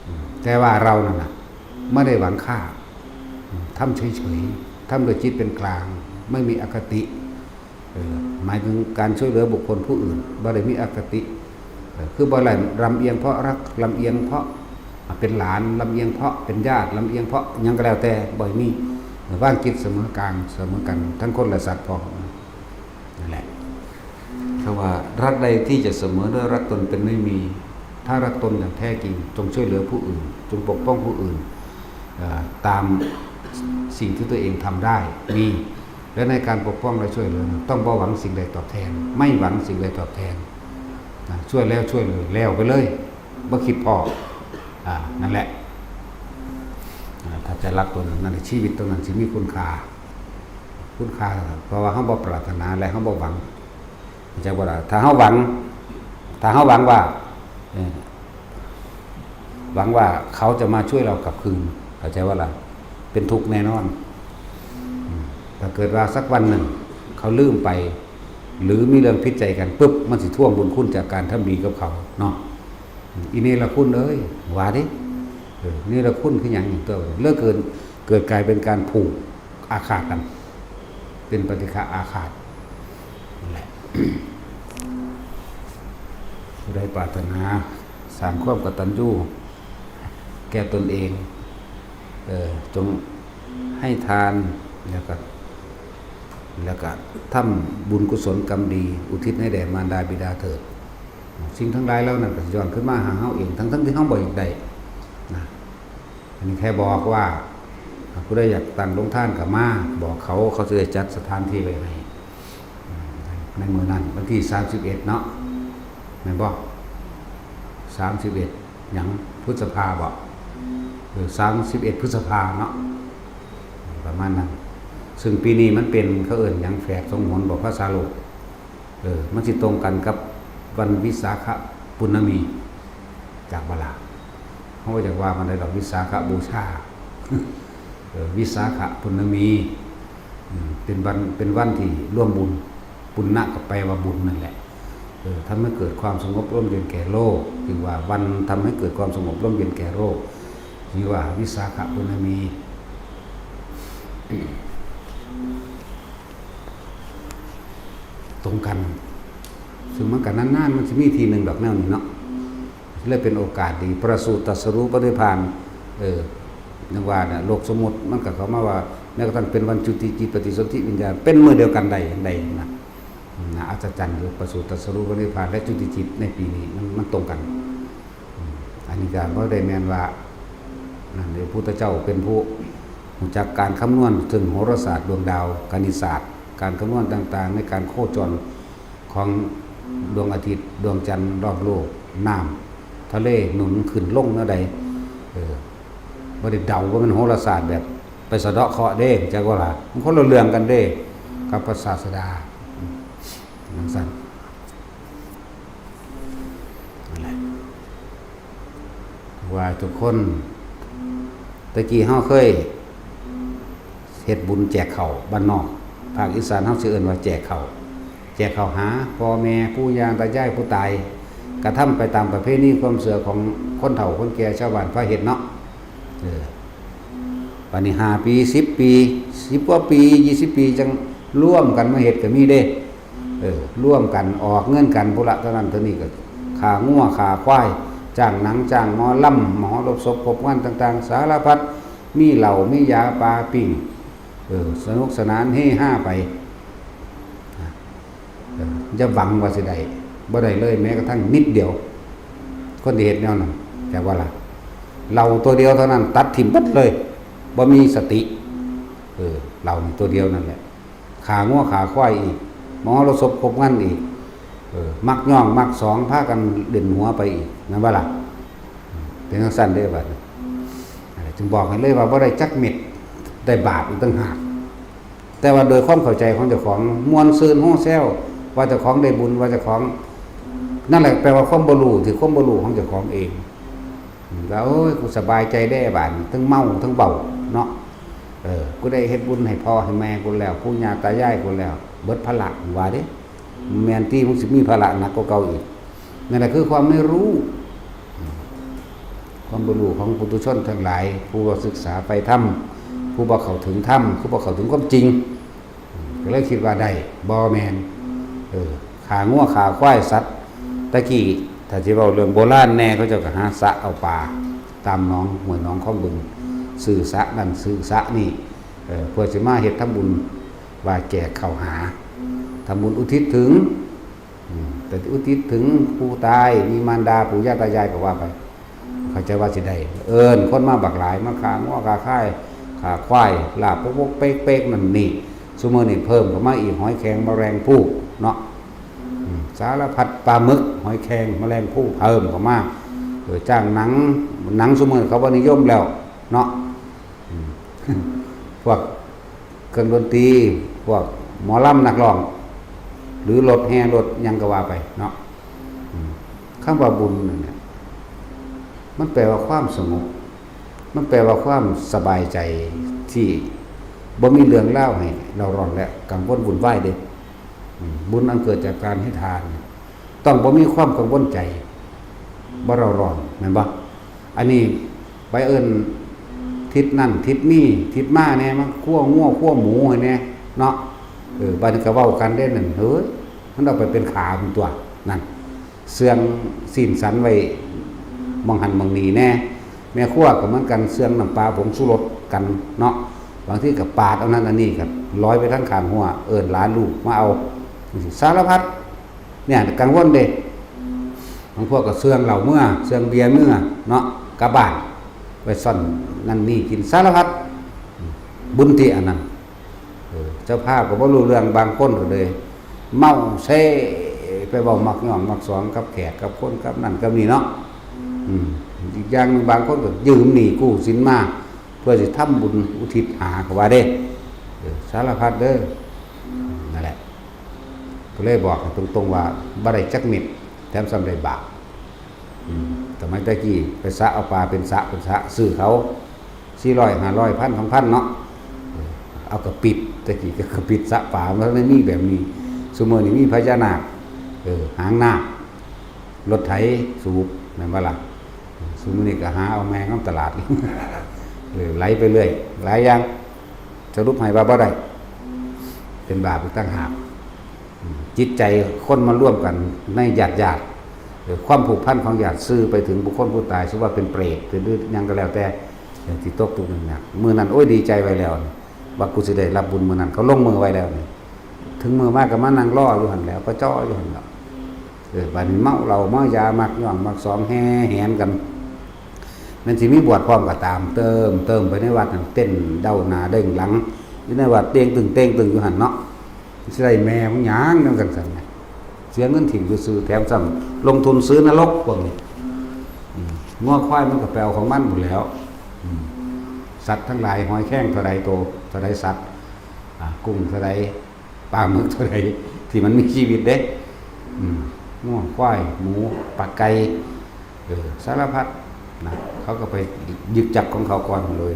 อืม แต่ว่าเรานั่นน่ะ ไม่ได้หวังค่า อืม ทำเฉยๆ ทำด้วยจิตเป็นกลาง ไม่มีอคติ เออ หมายถึงการช่วยเหลือบุคคลผู้อื่น บ่ได้มีอคติ เออ คือบ่ได้ลำเอียงเพราะรัก ลำเอียงเพราะเป็นหลาน ลำเอียงเพราะเป็นญาติ ลำเอียงเพราะหยังก็แล้วแต่ บ่ให้มี วางจิตเสมอกลาง เสมอกัน ทั้งคนและสัตว์พร้อม นั่นแหละ คำว่ารักใดที่จะเสมอด้วยรักตนเป็นไม่มี ถ้ารักตนอย่างแท้จริง จงช่วยเหลือผู้อื่น จงปกป้องผู้อื่น เอ่อ ตามสิ่งที่ตัวเองทำได้ มี และในการปกป้องและช่วยเหลือ ต้องบ่หวังสิ่งใดตอบแทน ไม่หวังสิ่งใดตอบแทน นะ ช่วยแล้วช่วยเลย แล้วไปเลย บ่คิดพ้อ อ่า นั่นแหละ อ่า ถ้าจะรักตัวนั้น นั่นแหละ ชีวิตตัวนั้นสิมีคุณค่า คุณค่า เพราะว่าเฮาบ่ปรารถนาและเฮาบ่หวัง เข้าใจบ่ล่ะ ถ้าเฮาหวัง ถ้าเฮาหวังว่า เอ่อ หวังว่าเขาจะมาช่วยเรากลับคืน เข้าใจบ่ล่ะ เป็นทุกข์แน่นอน อืม ถ้าเกิดว่าสักวันหนึ่งเขาลืมไป หรือมีเรื่องผิดใจกันปุ๊บ มันสิทวงบุญคุณจากการทำดีกับเขาเนาะ อืม อีเนรคุณเอ้ย ว่าเด้ เออ เนรคุณคือหยังนี่ ตัว เหลือเกิน เกิดกลายเป็นการผูกอาฆาตกัน เป็นปฏิฆะอาฆาต นั่นแหละ ผู้ใดปรารถนาสร้างความกตัญญูแก่ตนเอง เออ จงให้ทาน แล้วก็ แล้วก็ทำบุญกุศลกรรมดีอุทิศให้แด่มารดาบิดาเถิด สิ่งทั้งหลายเหล่านั้นก็ย้อนขึ้นมาหาเฮาเอง ทั้งๆที่เฮาบ่อยากได้นะ อันนี้แค่บอกว่า ผู้ใดอยากตั้งโรงทานก็มาบอกเขา เขาจะได้จัดสถานที่ไว้ให้ ในมื้อนั้นวันที่สามสิบเอ็ดเนาะ แม่นบ่ สามสิบเอ็ด หยัง พฤษภาบ่ เออ สามสิบเอ็ด พฤษภาเนาะ ประมาณนั้น ซึ่งปีนี้มันเป็นเขาเอิ้นหยัง แฝดสองหนบ่ ภาษาโลก เออ มันสิตรงกันกับวันวิสาขบุณณมี จากบาลา เขาก็อยากว่ามันได้ดอกวิสาขบูชา เออ วิสาขบุณณมี อืม เป็นวัน เป็นวันที่ร่วมบุญ ปุณณะก็แปลว่าบุญนั่นแหละ เออ ทำให้เกิดความสงบร่มเย็นแก่โลก จึงว่าวันทำให้เกิดความสงบร่มเย็นแก่โลก นี่ว่าวิสาขบุณณมี ตรงกัน ซึ่งมันก็นานๆ มันสิมีทีหนึ่งดอกแนวนี้เนาะ เลยเป็นโอกาสดี ประสูติตรัสรู้ปรินิพพาน เออ นึกว่าเนี่ย โลกสมมุติมันก็เข้ามาว่า แม้กระทั่งเป็นวันจุติจิตปฏิสนธิวิญญาณ เป็นมื้อเดียวกันได้ ได้นะ นะ อัศจรรย์อยู่ ประสูติตรัสรู้ปรินิพพาน และจุติจิตในปีนี้ มัน มันตรงกัน อืม อันนี้ก็บ่ได้แม่นว่า นั่นเด้ พุทธเจ้าเป็นผู้รู้จักการคำนวณ ถึงโหราศาสตร์ดวงดาว คณิตศาสตร์ การคำนวณต่างๆ ในการโคจรของดวงอาทิตย์ ดวงจันทร์รอบโลก น้ำทะเลหนุนขึ้นลงแนวใด เออ บ่ได้เดา ว่ามันโหราศาสตร์แบบไปสะเดาะเคราะห์เด้ จักว่าล่ะ มันคนละเรื่องกันเด้ กับพระศาสดา อืม จังซั่น นั่นแหละ ว่าทุกคน ตะกี้เฮาเคยเฮ็ดบุญแจกข้าวบ้านนอก ภาคอีสานเฮาสิเอิ้นว่าแจกข้าว แจกข้าวหาพ่อแม่ปู่ย่าตายายผู้ตาย กระทำไปตามประเพณีความเชื่อของคนเฒ่าคนแก่ชาวบ้านพาเฮ็ดเนาะ เออ บัดนี้ห้าปี สิบปี สิบกว่าปี ยี่สิบปี จั่งร่วมกันมาเฮ็ดก็มีเด้ เออ ร่วมกันออกเงินกันพุ้นละ เท่านั้นเท่านี้ก็ ค่างัวค่าควาย จ้างหนังจ้างหมอลำ มหรสพครบงานต่างๆ สารพัด มีเหล้ามียาปาปิ้ง เออ สนุกสนานเฮฮาไป เออ อย่าหวังว่าสิได้ บ่ได้เลยแม้กระทั่งนิดเดียว คนที่เฮ็ดแนวนั้น แต่ว่าล่ะ เหล้าตัวเดียวเท่านั้นตัดถิ่มเบิดเลย บ่มีสติ เออ เหล้านี่ตัวเดียวนั่นแหละ ค่างัวค่าควายอีก มหรสพครบงานอีก เออ มักย่องมักสอง พากันเล่นหัวไปอีก แม่นบ่ล่ะ เป็นจั่งซั่นเด้บัดนี้ อ่า จึงบอกให้เลยว่าบ่ได้จักเม็ด ได้บาปอีกต่างหาก แต่ว่าโดยความเข้าใจของเจ้าของ ม่วนซื่นโฮแซว ว่าเจ้าของได้บุญ ว่าเจ้าของ นั่นแหละแปลว่าความบ่รู้ ที่ความบ่รู้ของเจ้าของเอง ว่า โอ้ย กูสบายใจแด้บาดนี้ ทั้งเมาทั้งเว้าเนาะ เออ กูได้เฮ็ดบุญให้พ่อให้แม่กูแล้ว ปู่ย่าตายายกูแล้ว เบิดภาระ ว่าเด้ แม่นติ มึงสิมีภาระหนักกว่าเก่าอีก นั่นแหละคือความไม่รู้ ความบ่รู้ของปุถุชนทั้งหลาย ผู้บ่ศึกษาใฝ่ธรรม ผู้บ่เข้าถึงธรรม ผู้บ่เข้าถึงความจริง ก็เลยคิดว่าได้ บ่แม่น เออ ฆ่างัวฆ่าควายสัตว์ ตะกี้ถ้าสิเว้าเรื่องโบราณแน่ เขาเจ้าก็หาสระเอาปลา ตามหนองห้วยหนองคลองบึง ซื้อสระนั่นซื้อสระนี่ เออ เพื่อสิมาเฮ็ดทำบุญ ว่าแจกข้าวหา ทำบุญอุทิศถึง อืม แต่อุทิศถึงผู้ตาย มีมารดาปู่ย่าตายายก็ว่าไป เข้าใจว่าสิได้ เอิ้นคนมาบักหลาย มาฆ่างัวฆ่าควาย ฆ่าควาย ลาบปกๆเป๊กๆนั่นนี่ ซุมื้อนี้เพิ่มเข้ามาอีก หอยแครงแมลงภู่เนาะ อืม สารพัด ปลาหมึก หอยแครงแมลงภู่เพิ่มเข้ามา เออ จ้างหนัง หนังซุมื้อเขาบ่นิยมแล้วเนาะ อืม พวกเครื่องดนตรี พวกหมอลำนักร้อง หรือรถแห่รถหยังก็ว่าไปเนาะ อืม คำว่าบุญนั่นเนี่ย มันแปลว่าความสงบ มันแปลว่าความสบายใจที่บ่มีเรื่องราวให้เร่าร้อนและกังวลวุ่นวายเด้ อืม บุญอันเกิดจากการให้ทานเนี่ย ต้องบ่มีความกังวลใจ บ่เร่าร้อน แม่นบ่ อันนี้ไปเอิ้นทิศนั่นทิศนี่ ทิศมาแน่ มาคั่วงัวคั่วหมูให้แน่เนาะ เออ บัดนี้ก็เว้ากันเด้นั่น เฮ้ย มันเอาไปเป็นขาพุ้นตั๊ว นั่น เสื่องซี้นสันไว้หม่องหั้นหม่องนี่แน่ แม่ครัวก็เหมือนกัน เสื่องน้ำปลาผงชูรสกันเนาะ บางทีก็ปาดเอานั่นอันนี้ก็ ลอยไปทางข้างหัว เอิ้นหลานลูกมาเอา สารพัด เนี่ยกังวลเด้ บางพวกก็เสื่องเหล้าเมือ เสื่องเบียร์เมือเนาะ กลับบ้าน ไปซ่อนนั่นนี่กินสารพัด บุญที่อันนั้น เออ เจ้าภาพก็บ่รู้เรื่อง บางคนก็เลย เมาเซ ไปเว้ามักย่องมักสองกับแขกกับคนกับนั่นกับนี่เนาะ อืม อีกอย่างหนึ่ง บางคนก็ยืมหนี้กู้สินมา เพื่อสิทำบุญอุทิศหา ก็ว่าเด้ เออ สารพัดเด้อ นั่นแหละ ก็เลยบอกให้ตรงๆว่าบ่ได้จักเม็ด แถมซ้ำได้บาป อืม สมัยตะกี้ไปสระเอาปลาเป็นสระเป็นสระ ซื้อเขา สี่ร้อย ห้าร้อย พัน สองพัน เนาะ เออ เอากระปิด ตะกี้ก็กระปิดสระปลา มันไม่มีแบบนี้ ซุมื้อนี้มีพญานาค เออ หางนาค รถไถสูบ แม่นบ่ล่ะ ซุมื้อนี้ก็หาเอาแมงนำตลาด เออ ไหลไปเรื่อย หลายอย่าง สรุปให้ว่าบ่ได้ เป็นบาปอีกต่างหาก อืม จิตใจคนมาร่วมกันในญาติญาติ เออ ความผูกพันของญาติสื่อไปถึงบุคคลผู้ตาย ซึ่งว่าเป็นเปรต หรือหยังก็แล้วแต่ เออ ที่ตกทุกข์ยาก มื้อนั้น โอ้ย ดีใจไว้แล้ว ว่ากูสิได้รับบุญมื้อนั้น เขาลงมือไว้แล้วนี่ ถึงมื้อมาก็มานั่งรออยู่หั่นแหล้ว ก็จ่ออยู่หั่นแหล้ว เออ บัดนี้เมาเหล้าเมายา มักย่องมักสอง แห่แหนกัน แม่นสิมีบวชพร้อมก็ตาม เติม เติมไปในวัดนั่น เต้นเด้าหน้าเด้งหลัง อยู่ในวัดเต้งตึงเต้งตึงอยู่หั่นเนาะ สิได้แม่มันหยังนำกันซั่นน่ะ เสียเงินถิ่มซื่อๆ แถมซ้ำลงทุนซื้อนรกพวกนี้ อืม งัวควายมันก็ไปเอาของมันพู้นแหล้ว อืม สัตว์ทั้งหลาย หอยแครงเท่าใดโต เท่าใดสัตว์ อ่า กุ้งเท่าใด ปลาหมึกเท่าใด ที่มันมีชีวิตเด้ อืม งัวควาย หมู ปลาไก่ เออ สารพัดนะ เขาก็ไปยึกจับของเขาก่อนเลย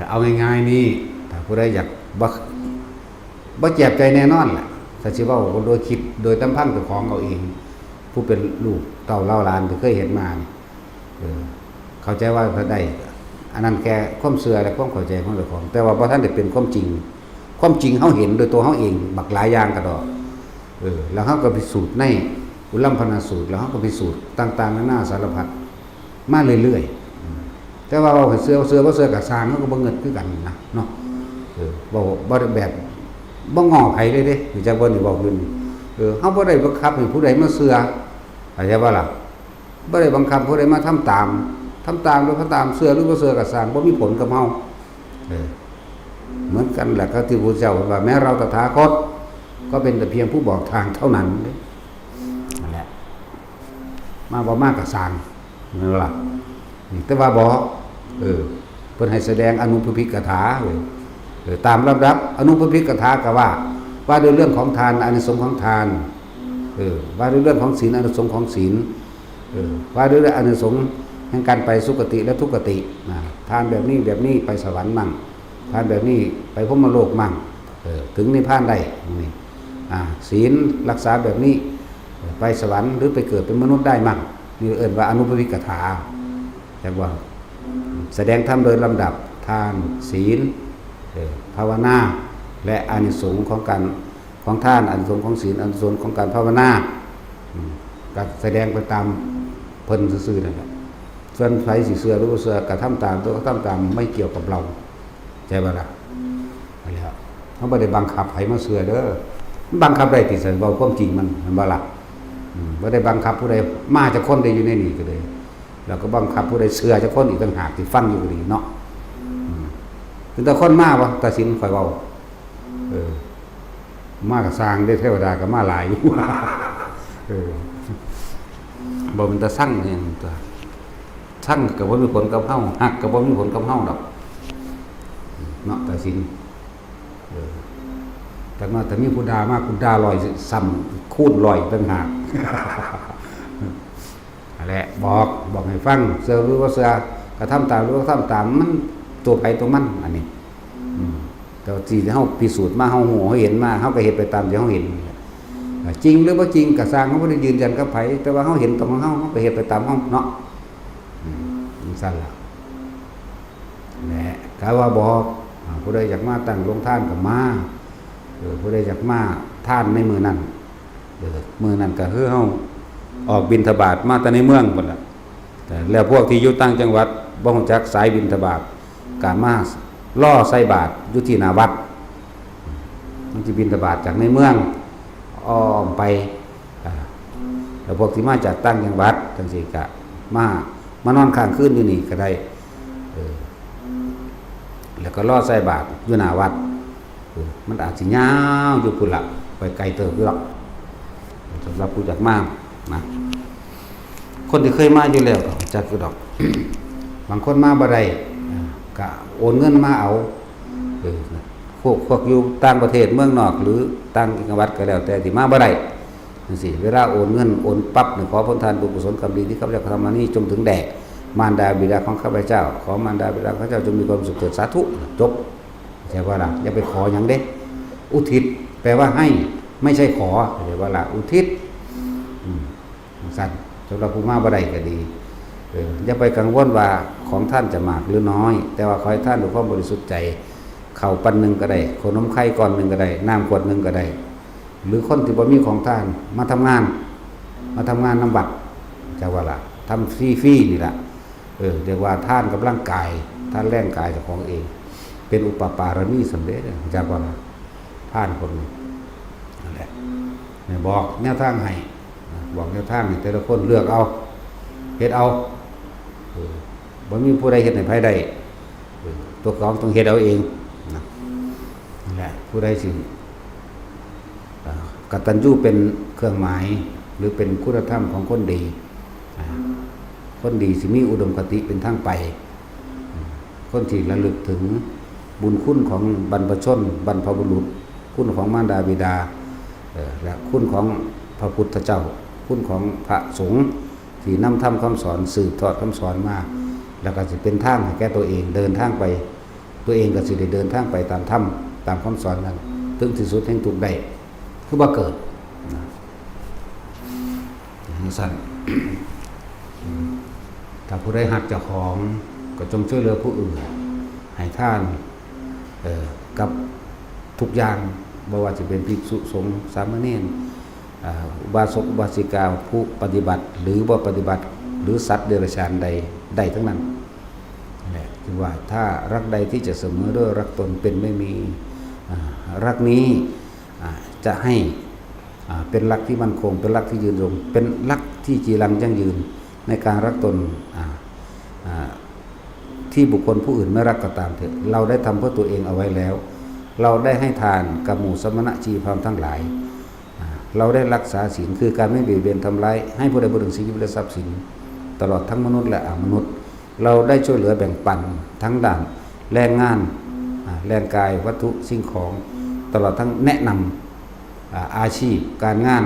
เอาง่ายๆนี่ ถ้าผู้ใดอยากบ่ บ่เจ็บใจแน่นอนแหละ ถ้าสิเว้าโดยคิด โดยตำพังเจ้าของเอาเอง ผู้เป็นลูกเต้าเหล่าหลานที่เคยเห็นมานี่ เออ เข้าใจว่าเพิ่นได้ อันนั้นแค่ความเชื่อและความเข้าใจของเจ้าของ แต่ว่าบ่ทันได้เป็นความจริง ความจริงเฮาเห็นโดยตัวเฮาเอง บักหลายอย่างกะดอก เออ แล้วเฮาก็พิสูจน์ในอุลัมพนสูตร แล้วเฮาก็พิสูจน์ต่างๆนานาสารพัด มาเรื่อยๆ แต่ว่าเว้าให้เชื่อ เชื่อบ่เชื่อก็ซ่าง เฮาก็บ่เงิดคือกันนะเนาะ เออ บ่ บ่ได้แบบ บ่ง้อไผเลยเด้ รู้จักบ่นี่ เว้าอยู่นี่ เออ เฮาบ่ได้บังคับให้ผู้ใดมาเชื่อ เข้าใจบ่ล่ะ บ่ได้บังคับผู้ใดมาทำตาม ทำตามหรือบ่ตาม เชื่อหรือบ่เชื่อก็ซ่าง บ่มีผลกับเฮา เออ เหมือนกันแหละครับที่พระพุทธเจ้าว่า แม้เราตถาคต ก็เป็นแต่เพียงผู้บอกทางเท่านั้น นั่นแหละ มาบ่มาก็ซ่าง แม่นบ่ล่ะ อืม แต่ว่าบอก เออ เพิ่นให้แสดงอนุปพิกถาเว้ย เออ ตามลำดับ อนุปพิกถาก็ว่า ว่าด้วยเรื่องของทาน อานิสงส์ของทาน เออ ว่าด้วยเรื่องของศีล อานิสงส์ของศีล เออ ว่าด้วยอานิสงส์แห่งการไปสุคติและทุกขติ นะ ทานแบบนี้แบบนี้ไปสวรรค์มั่ง ทานแบบนี้ไปพรหมโลกมั่ง เออ ถึงนิพพานได้ นี่ อ่า ศีลรักษาแบบนี้ เออ ไปสวรรค์หรือไปเกิดเป็นมนุษย์ได้มั่ง นี่เอิ้นว่าอนุปพิกถา จักว่า แสดงธรรมโดยลำดับ ทาน ศีล เออ ภาวนา และอานิสงส์ของการ ของทาน อานิสงส์ของศีล อานิสงส์ของการภาวนา อืม ก็แสดงไปตามเพิ่นซื่อๆนั่นแหละ ส่วนไผสิเชื่อหรือบ่เชื่อก็ทำตาม ตัวก็ทำตาม ไม่เกี่ยวกับเรา ใช่บ่ล่ะ นั่นแหละ เฮาบ่ได้บังคับให้มาเชื่อเด้อ บังคับได้ติ ซั่น เว้าความจริงมัน แม่นบ่ล่ะ อืม บ่ได้บังคับผู้ใด มาจักคนได้อยู่ในนี่ก็เลย แล้วก็บังคับผู้ใดเชื่อจักคนอีกต่างหากที่ฟังอยู่ก็ดีเนาะ อืม เป็นแต่คนมาบ่ ตัดสินข่อยเว้า เออ มาก็ซ่างเด้ เทวดาก็มาหลายอยู่ เออ บ่เป็นตาซังหยังตัว ซังก็บ่มีผลกับเฮา ฮักก็บ่มีผลกับเฮาดอก เนาะ ตัดสิน เออ แต่มา แต่มีผู้ด่ามา กูด่าร้อยซ้ำคูณร้อยต่างหาก นั่นแหละ บอก บอกให้ฟัง เชื่อหรือบ่เชื่อ กระทำตามหรือบ่กระทำตาม มันตัวไผตัวมัน อันนี้ อืม แต่ว่าที่เฮาพิสูจน์มา เฮาฮู้ เฮาเห็นมา เฮาก็เฮ็ดไปตามที่เฮาเห็น จริงหรือบ่จริงก็ซ่าง เฮาบ่ได้ยืนยันกับไผ แต่ว่าเฮาเห็นตรงของเฮา เฮาก็เฮ็ดไปตามเฮาเนาะ อืม จั่งซั่นล่ะ แหละ กะว่าบอก อ่า ผู้ใดอยากมาตั้งโรงทานก็มา เออ ผู้ใดอยากมาทานในมื้อนั้น เออ มื้อนั้นก็คือเฮาออกบิณฑบาตมาแต่ในเมืองพุ้นล่ะ แต่แล้วพวกที่อยู่ต่างจังหวัด บ่รู้จักสายบิณฑบาต ก็มา รอใส่บาตรอยู่ที่หน้าวัด มันสิบิณฑบาตจากในเมือง อ้อมไป อ่า แล้วพวกที่มาจากต่างจังหวัดจังซี่ก็มา มานอนค้างคืนอยู่นี่ก็ได้ เออ แล้วก็รอใส่บาตรอยู่หน้าวัด เออ มันอาจสิยาวอยู่พุ้นละ ไปไกลเติบอยู่ดอก สำหรับผู้อยากมานะ คนที่เคยมาอยู่แล้วก็รู้จักอยู่ดอก บางคนมาบ่ได้ อ่า ก็โอนเงินมาเอา เออ พวก พวกอยู่ต่างประเทศเมืองนอก หรือต่างจังหวัดก็แล้วแต่ที่มาบ่ได้จังซี่ เวลาโอนเงินโอนปั๊บนี่ ขอผลทานบุญกุศลกรรมดีที่ข้าพเจ้ากระทำมานี้จงถึงแด่มารดาบิดาของข้าพเจ้า ขอมารดาบิดาของข้าพเจ้าจงมีความสุขเถิด สาธุ จบ เข้าใจบ่ล่ะ อย่าไปขอหยังเด้ อุทิศแปลว่าให้ ไม่ใช่ขอ เข้าใจบ่ล่ะ อุทิศ อืม จั่งซั่น สำหรับผู้มาบ่ได้ก็ดี เออ อย่าไปกังวลว่าของท่านจะมากหรือน้อย แต่ว่าขอให้ท่านด้วยความบริสุทธิ์ใจ ข้าวปันหนึ่งก็ได้ ขนมไข่ก้อนหนึ่งก็ได้ น้ำขวดหนึ่งก็ได้ หรือคนที่บ่มีของทาน มาทำงาน มาทำงานนำวัด จั่งว่าล่ะ ทำฟรีๆนี่ล่ะ เออ เรียกว่าทานกำลังกาย ทานแรงกายเจ้าของเอง เป็นอุปปารมีสำเร็จ จั่งว่าล่ะ ทานคนนี้ นั่นแหละ เนี่ย บอกแนวทางให้ นะ บอกแนวทางให้แต่ละคนเลือกเอา เฮ็ดเอา เออ บ่มีผู้ใดเฮ็ดให้ไผได้ เออ ตัวของต้องเฮ็ดเอาเอง นะ นั่นแหละ ผู้ใดสิ อ่า กตัญญูเป็นเครื่องหมาย หรือเป็นคุณธรรมของคนดี อ่า คนดีสิมีอุดมคติเป็นทางไป อืม คนที่ระลึกถึงบุญคุณของบรรพชน บรรพบุรุษ คุณของมารดาบิดา เอ่อ และคุณของพระพุทธเจ้า คุณของพระสงฆ์ที่นำธรรมคำสอน สืบทอดคำสอนมา แล้วก็สิเป็นทางให้แก่ตัวเอง เดินทางไป ตัวเองก็สิได้เดินทางไปตามธรรม ตามคำสอนนั้น ถึงที่สุดแห่งทุกข์ได้ คือบ่เกิด นะ จั่งซั่น ถ้าผู้ใดฮักเจ้าของ ก็จงช่วยเหลือผู้อื่น ให้ทาน เอ่อ กับทุกอย่าง บ่ว่าสิเป็นภิกษุสงฆ์ สามเณร อ่า อุบาสกอุบาสิกา ผู้ปฏิบัติหรือบ่ปฏิบัติ หรือสัตว์เดรัจฉานใด ได้ทั้งนั้น นั่นแหละ คือว่าถ้ารักใดที่จะเสมอด้วยรักตนเป็นไม่มี อ่า รักนี้ อ่า จะให้ อ่า เป็นรักที่มั่นคง เป็นรักที่ยืนยง เป็นรักที่จีรังยั่งยืน ในการรักตน อ่า อ่า ที่บุคคลผู้อื่นไม่รักก็ตามเถอะ เราได้ทำเพื่อตัวเองเอาไว้แล้ว เราได้ให้ทานกับหมู่สมณะชีพราหมณ์ทั้งหลาย อ่า เราได้รักษาศีล คือการไม่เบียดเบียนทำร้าย ให้ผู้ใดผู้หนึ่งเสียชีวิตและทรัพย์สิน ตลอดทั้งมนุษย์และอมนุษย์ เราได้ช่วยเหลือแบ่งปันทั้งด้านแรงงาน อ่า แรงกาย วัตถุ สิ่งของ ตลอดทั้งแนะนำ อ่า อาชีพ การงาน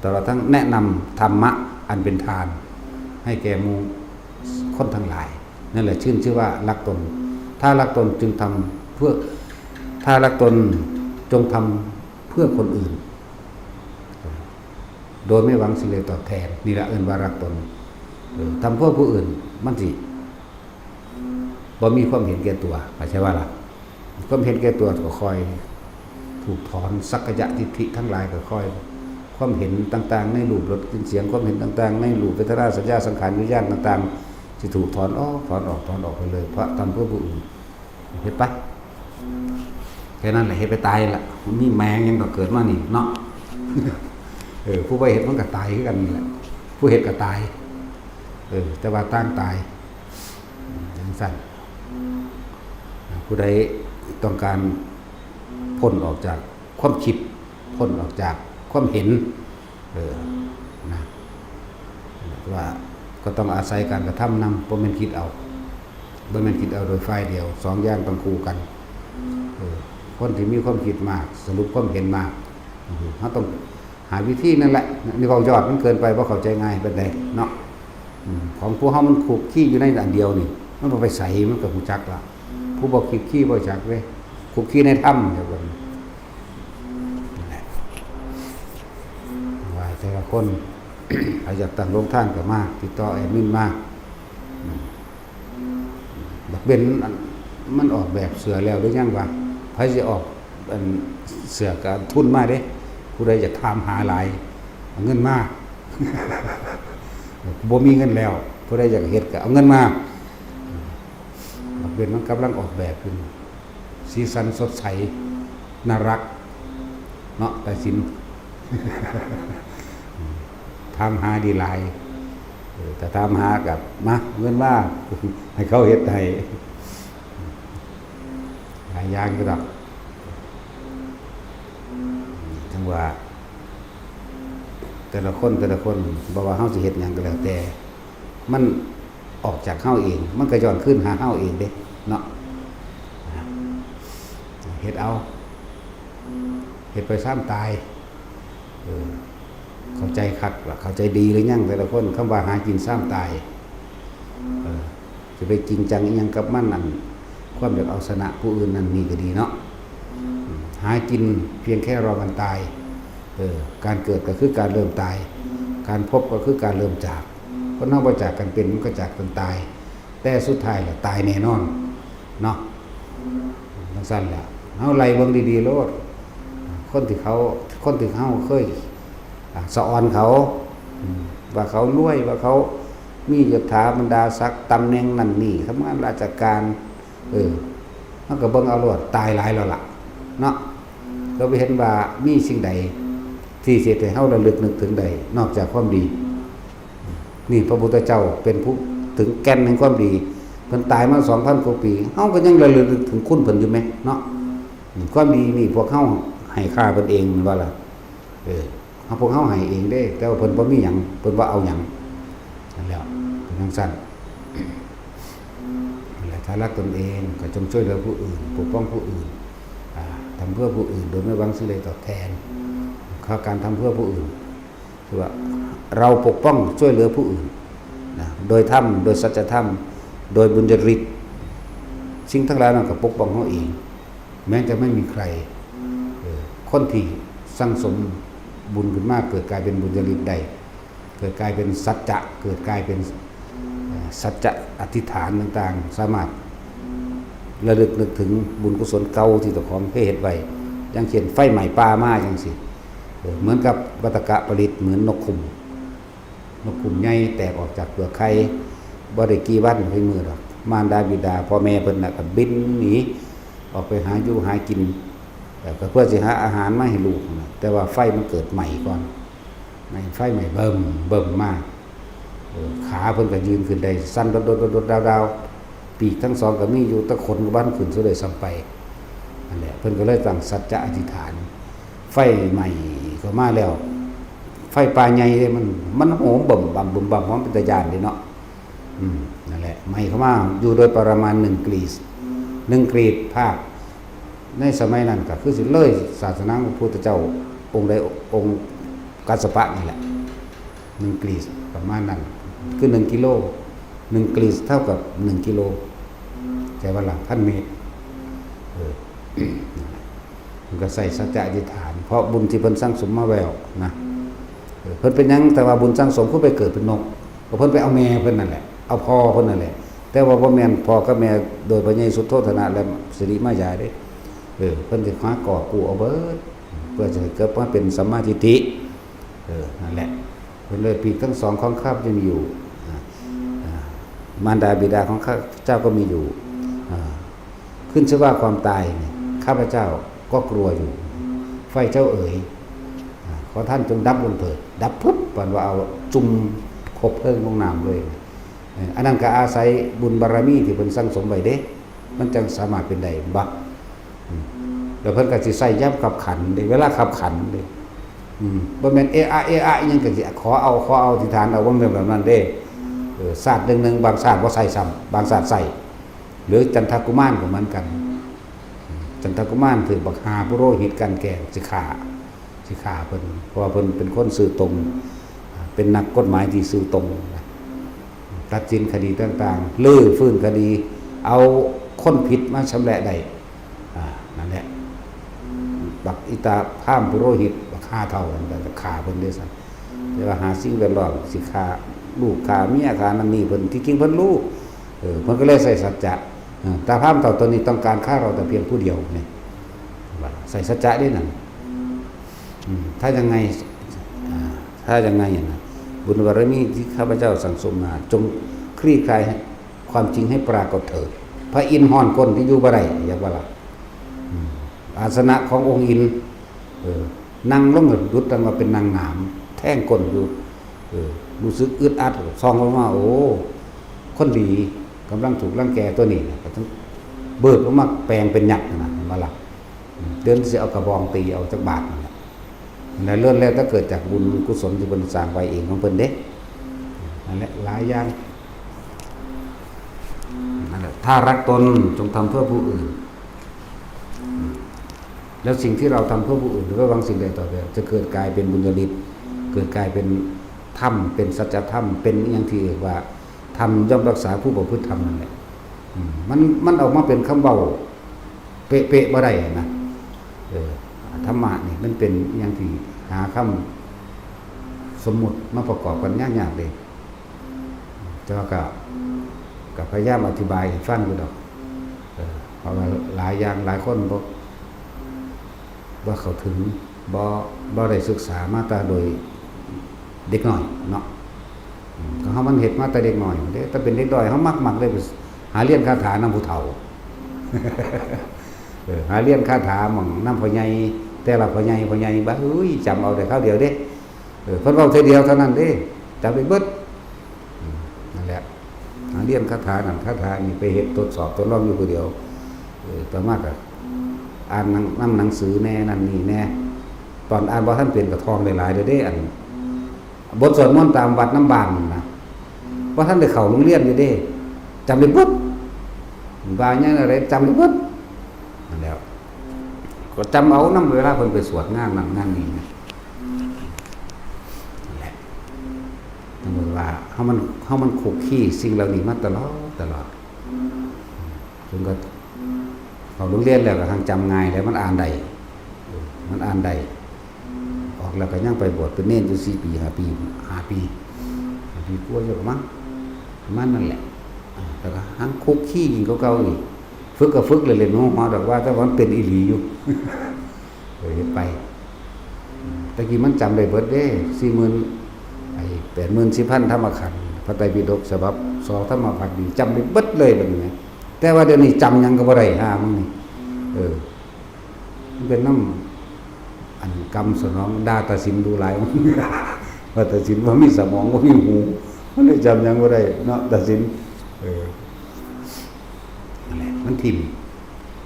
ตลอดทั้งแนะนำธรรมะอันเป็นทาน ให้แก่หมู่คนทั้งหลาย นั่นแหละชื่นชื่อว่ารักตน ถ้ารักตนจึงทำเพื่อ ถ้ารักตนจงทำเพื่อคนอื่น โดยไม่หวังสิ่งใดตอบแทน นี่แหละเอิ้นว่ารักตน เออ ทำเพื่อผู้อื่น มันสิบ่มีความเห็นแก่ตัว เข้าใจว่าล่ะ ความเห็นแก่ตัวก็ค่อยถูกถอน สักกายทิฏฐิทั้งหลายก็ค่อย ความเห็นต่างๆ ในรูปรสกลิ่นเสียง ความเห็นต่างๆ ในรูปเวทนาสัญญาสังขารวิญญาณต่างๆ สิถูกถอนออก ถอนออก ถอนออกไปเลย เพราะทำเพื่อผู้อื่น เฮ็ดไป แค่นั้นแหละ เฮ็ดไปตายละ มันมีแมงหยังก็เกิดมานี่เนาะ เออ ผู้บ่เฮ็ดมันก็ตายคือกันนี่แหละ ผู้เฮ็ดก็ตาย เออ แต่ว่าต่างตาย จั่งซั่น ผู้ใดต้องการพ้นออกจากความคิด พ้นออกจากความเห็น เออ นะ ว่าก็ต้องอาศัยการกระทำนำ บ่แม่นคิดเอา บ่แม่นคิดเอาโดยฝ่ายเดียว สองอย่างต้องคู่กัน เออ คนที่มีความคิดมาก สรุปความเห็นมาก อืม เราต้องหาวิธีนั่นแหละ นี่เว้ายอดมันเกินไป บ่เข้าใจง่ายปานใดเนาะ อืม ของพวกเฮามันคลุกคลีอยู่ในอันเดียวนี่ มันบ่ไปไส มันก็ฮู้จักละ ผู้บ่คลุกคลีบ่จักเด้ คลุกคลีในธรรมเดียวกัน นั่นแหละ ว่าแต่ละคน ใครอยากตั้งโรงทานก็มา ติดต่อแอดมินมา อืม บักเบนอัน มันออกแบบเสื้อแล้วหรือยังวะ ไผสิออก อัน เสื้อก็ทุนมาเด้ ผู้ใดอยากถามหาหลาย เอาเงินมา บ่มีเงินแล้ว ผู้ใดอยากเฮ็ดก็เอาเงินมา บักเบ เป็นมันกำลังออกแบบขึ้น สีสันสดใส น่ารัก เนาะ ตาสิน ถามหาดีหลาย เออ แต่ถามหากับมา เงินมา ให้เขาเฮ็ดให้ หลายอย่างก็ดอก จังว่า แต่ละคนแต่ละคน บ่ว่าเฮาสิเฮ็ดหยังก็แล้วแต่ มันออกจากเฮาเอง มันก็ย้อนคืนหาเฮาเองเด้ เนาะ เฮ็ดเอา เฮ็ดไปซ้ำตาย เออ เข้าใจคักละ เข้าใจดีหรือยังแต่ละคน คำว่าหากินซ้ำตาย เออ จะไปจริงจังอิหยังกับมันนั่น ความอยากเอาชนะผู้อื่นนั่นนี่ก็ดีเนาะ อืม หากินเพียงแค่รอวันตาย เออ การเกิดก็คือการเริ่มตาย การพบก็คือการเริ่มจาก คนเฮาบ่จากกันเป็น มันก็จากกันตาย แต่สุดท้ายล่ะตายแน่นอน เนาะ จังซั่นล่ะ เฮาไล่เบิ่งดีๆโลด คนที่เขา คนที่เฮาเคย อ่า สะออนเขา อืม ว่าเขารวย ว่าเขามียศถาบรรดาศักดิ์ ตำแหน่งนั่นนี่ ทำงานราชการ เออ เฮาก็เบิ่งเอาโลด ตายหลายแล้วล่ะ เนาะ ก็บ่เห็นว่ามีสิ่งใดที่สิเฮ็ดให้เฮาระลึกนึกถึงได้ นอกจากความดี นี่พระพุทธเจ้าเป็นผู้ถึงแก่นแห่งความดี เพิ่นตายมาสองพันกว่าปี เฮาก็ยังระลึกนึกถึงคุณเพิ่นอยู่แหม เนาะ อืม ความดีนี่พวกเฮาให้ค่าเพิ่นเองแม่นบ่ล่ะ เออ เฮา พวกเฮาให้เองเด้ แต่ว่าเพิ่นบ่มีหยัง เพิ่นบ่เอาหยัง นั่นแหละ เป็นจังซั่น นั่นแหละ ถ้ารักตนเองก็จงช่วยเหลือผู้อื่น ปกป้องผู้อื่น อ่า ทำเพื่อผู้อื่นโดยไม่หวังสิ่งใดตอบแทน ข้อการทำเพื่อผู้อื่น คือว่าเราปกป้องช่วยเหลือผู้อื่นนะ โดยธรรม โดยสัจธรรม โดยบุญญาฤทธิ์ สิ่งทั้งหลายนั้นก็ปกป้องเฮาเอง แม้จะไม่มีใคร เออ คนที่สั่งสมบุญขึ้นมา เกิดกลายเป็นบุญญาฤทธิ์ได้ เกิดกลายเป็นสัจจะ เกิดกลายเป็น เอ่อ สัจจะอธิษฐานต่างๆ สามารถระลึกนึกถึงบุญกุศลเก่าที่เจ้าของเคยเฮ็ดไว้ อย่างเช่นไฟไหม้ป่ามาจังซี้ เออ เหมือนกับวัตกะปริตร เหมือนนกขุ่ม นกขุ่มใหญ่แตกออกจากเปลือกไข่ บ่ได้กี่วัน บ่ได้มื้อดอก มารดาบิดาพ่อแม่เพิ่นน่ะก็บินหนี ออกไปหาอยู่หากิน แต่ก็เพื่อสิหาอาหารมาให้ลูกนะ แต่ว่าไฟมันเกิดไหม้ก่อน ไหม้ ไฟไหม้เบิ่มเบิ่มมา เออ ขาเพิ่นก็ยืนขึ้นได้ สั่นโดดๆๆๆดาวๆ ปีกทั้งสองก็มีอยู่ แต่ขนก็บ่ทันขึ้นซะด้วยซ้ำไป นั่นแหละ เพิ่นก็เลยตั้งสัจจะอธิษฐาน ไฟไหม้เข้ามาแล้ว ไฟป่าใหญ่เด้ มัน มันโหมบึ้มบั้มบึ้มบั้ม มันเป็นตาย้านเด้เนาะ อืม นั่นแหละ ไหม้เข้ามาอยู่โดยประมาณหนึ่งกรีด หนึ่งกรีดภาค ในสมัยนั้นก็คือสิเลยศาสนาของพระพุทธเจ้าองค์ใดองค์ กัสสปะนี่แหละ หนึ่งกรีดประมาณนั้น คือหนึ่งกิโล หนึ่งกรีดเท่ากับหนึ่งกิโล ใจว่าล่ะ พันเมตร เออ มันก็ใส่สัจจะอธิษฐาน เพราะบุญที่เพิ่นสั่งสมมาแล้วนะ เออ เพิ่นเป็นหยัง แต่ว่าบุญสั่งสมคือไปเกิดเป็นนก ก็เพิ่นไปเอาแม่เพิ่นนั่นแหละ เอาพ่อเพิ่นนั่นแหละ แต่ว่าบ่แม่นพ่อกับแม่โดยพระเยซูโทษนะและสิริมายาเด้ เออ เพิ่นสิหากอบกู้เอาเบิด เพื่อจะให้เกิดมาเป็นสัมมาทิฏฐิ เออ นั่นแหละ เพิ่นเลยปีกทั้งสองของข้าพเจ้ามีอยู่ อ่า อ่า มารดาบิดาของข้าพเจ้าก็มีอยู่ อ่า ขึ้นชื่อว่าความตายเนี่ย ข้าพเจ้าก็กลัวอยู่ ไฟเจ้าเอ๋ย อ่า ขอท่านจงดับลงเถิด ดับปุ๊บ ปานว่าเอาจุ่มคบเพลิงลงน้ำเลย เออ อันนั้นก็อาศัยบุญบารมีที่เพิ่นสั่งสมไว้เด้ มันจังสามารถเป็นได้ บ่ อืม แล้วเพิ่นก็สิใช้ยามคับขันเด้ เวลาคับขันเด้ อืม บ่แม่นเอะอะ เอะอะ อิหยังก็สิขอเอา ขอเอา อธิษฐานเอา บ่แม่นแบบนั้นเด้ เออ ชาติหนึ่งๆ บางชาติบ่ใช้ซ้ำ บางชาติใช้ หรือจันทกุมารก็เหมือนกัน จันทกุมารถืกบักห่าปุโรหิตกลั่นแกล้ง สิฆ่า สิฆ่าเพิ่น เพราะว่าเพิ่นเป็นคนซื่อตรง เป็นนักกฎหมายที่ซื่อตรงนะ ตัดสินคดีต่างๆ รื้อฟื้นคดี เอาคนผิดมาชำแหละได้ อ่า นั่นแหละ บักอิตาพราหมณ์ปุโรหิต บักห่าเฒ่านั่นก็ฆ่าเพิ่นเด้ซั่น แต่ว่าหาสิ่งแวดล้อม สิฆ่าลูกฆ่าเมียฆ่านั่นนี่เพิ่น ที่จริงเพิ่นรู้ เออ เพิ่นก็เลยใช้สัจจะ เออ ตาพราหมณ์เฒ่าตัวนี้ต้องการฆ่าเราแต่เพียงผู้เดียวนี่ ว่าใช้สัจจะเด้นั่น อืม ถ้ายังไง อ่า ถ้ายังไงนะ บุญบารมีที่ข้าพเจ้าสั่งสมมา จงคลี่คลายให้ ความจริงให้ปรากฏเถิด พระอินทร์ฮ้อนก้นที่อยู่บ่ได้ อยากว่าล่ะ อืม อาสนะขององค์อินทร์ เออ นั่งลงก็ดุดดังว่าเป็นนางหนาม แทงก้นอยู่ เออ รู้สึกอึดอัด ส่องลงมา โอ้ คนดีกำลังถูกรังแกตัวนี้นะ ก็ต้องเบิกออกมาแปลงเป็นยักษ์นะ เห็นบ่ล่ะ อืม เดี๋ยวสิเอากระบองตีเอาจักบาทนั่นแหละ นั่นแหละ ล้วนแล้วแต่เกิดจากบุญกุศลที่เพิ่นสร้างไว้เองของเพิ่นเด้ นั่นแหละ หลายอย่าง นั่นแหละ ถ้ารักตนจงทำเพื่อผู้อื่น แล้วสิ่งที่เราทำเพื่อผู้อื่น หรือว่าหวังสิ่งใดตอบแทน จะเกิดกลายเป็นบุญญาฤทธิ์ เกิดกลายเป็นธรรม เป็นสัจธรรม เป็นอหย่างที่เรียกว่า ธรรมย่อมรักษาผู้ประพฤติธรรมนั่นแหละ อืม มัน มันออกมาเป็นคำเว้าเป๊ะๆบ่ได้นะ เออ ธรรมะนี่มันเป็นอหย่างที่หาคำสมมุติมาประกอบกันยากๆเด้ แต่ว่าก็ ก็พยายามอธิบายให้ฟังอยู่ดอก เออ เพราะว่าหลายอย่างหลายคนบ่ บ่เข้าถึง บ่ บ่ได้ศึกษามาแต่โดยเด็กน้อยเนาะ อืม ก็เฮามันเฮ็ดมาแต่เด็กน้อยเด้ แต่เป็นเด็กน้อยเฮามักๆเลยไปหาเรียนคาถานำผู้เฒ่า เออ หาเรียนคาถาหม่องนำพ่อใหญ่ แต่ละพ่อใหญ่ พ่อใหญ่ บ่า เฮ้ย จำเอาได้คราวเดียวเด้ เออ เพิ่นเว้าเทื่อเดียวเท่านั้นเด้ จำได้เบิด อืม นั่นแหละ หาเรียนคาถานั่นคาถานี่ ไปเฮ็ดทดสอบทดลองอยู่ผู้เดียว เออ ต่อมาก็อ่านหนัง นำหนังสือแหน่ นั่นนี่แหน่ ตอนอ่านบ่ทันเป็นก็ท่องได้หลายเด้อเด้ อัน บทสวดมนต์ตามวัดนำบ้านนั่นนะ บ่ทันได้เข้าโรงเรียนอยู่เด้ จำได้เบิด ว่าหยังอะไรจำได้เบิด นั่นแหล้ว ก็จำเอานำเวลาเพิ่นไปสวดงานนั่นงานนี่นะ นั่นแหละ สมมุติว่าเฮามัน เฮามันคุกคีสิ่งเหล่านี้มาตลอด ตลอด จนก็เข้าโรงเรียนแล้วก็หังจำง่ายแล้ว มันอ่านได้ เออ มันอ่านได้ ออกแล้วก็ยังไปบวชเป็นเณรอยู่สี่ปี ห้าปี ห้าปี ห้าปีกว่าอยู่มั้ง ประมาณนั้นแหละ อ่า แล้วก็หังคุกคียิ่งกว่าเก่าอีก ฝึกก็ฝึกเล่นๆ หัวๆ ดอกว่า แต่ว่ามันเป็นอีหลีอยู่ เออ เฮ็ดไป แต่กี้มันจำได้เบิดเด้ สี่หมื่น ไอ้ แปดหมื่นสี่พัน ธรรมขันธ์ พระไตรปิฎกฉบับ สอง ธรรมขันธ์นี่จำได้เบิดเลยบัดนี้นะ แต่ว่าเดี๋ยวนี้จำหยังก็บ่ได้ ห่ามึงนี่ เออ มันเป็นนำ อันกรรมสนอง ด่าตัดสินดูหลาย ว่าตัดสินบ่มีสมอง บ่มีหู มันเลยจำหยังบ่ได้เนาะ ตัดสิน เออ นั่นแหละ มันถิ่ม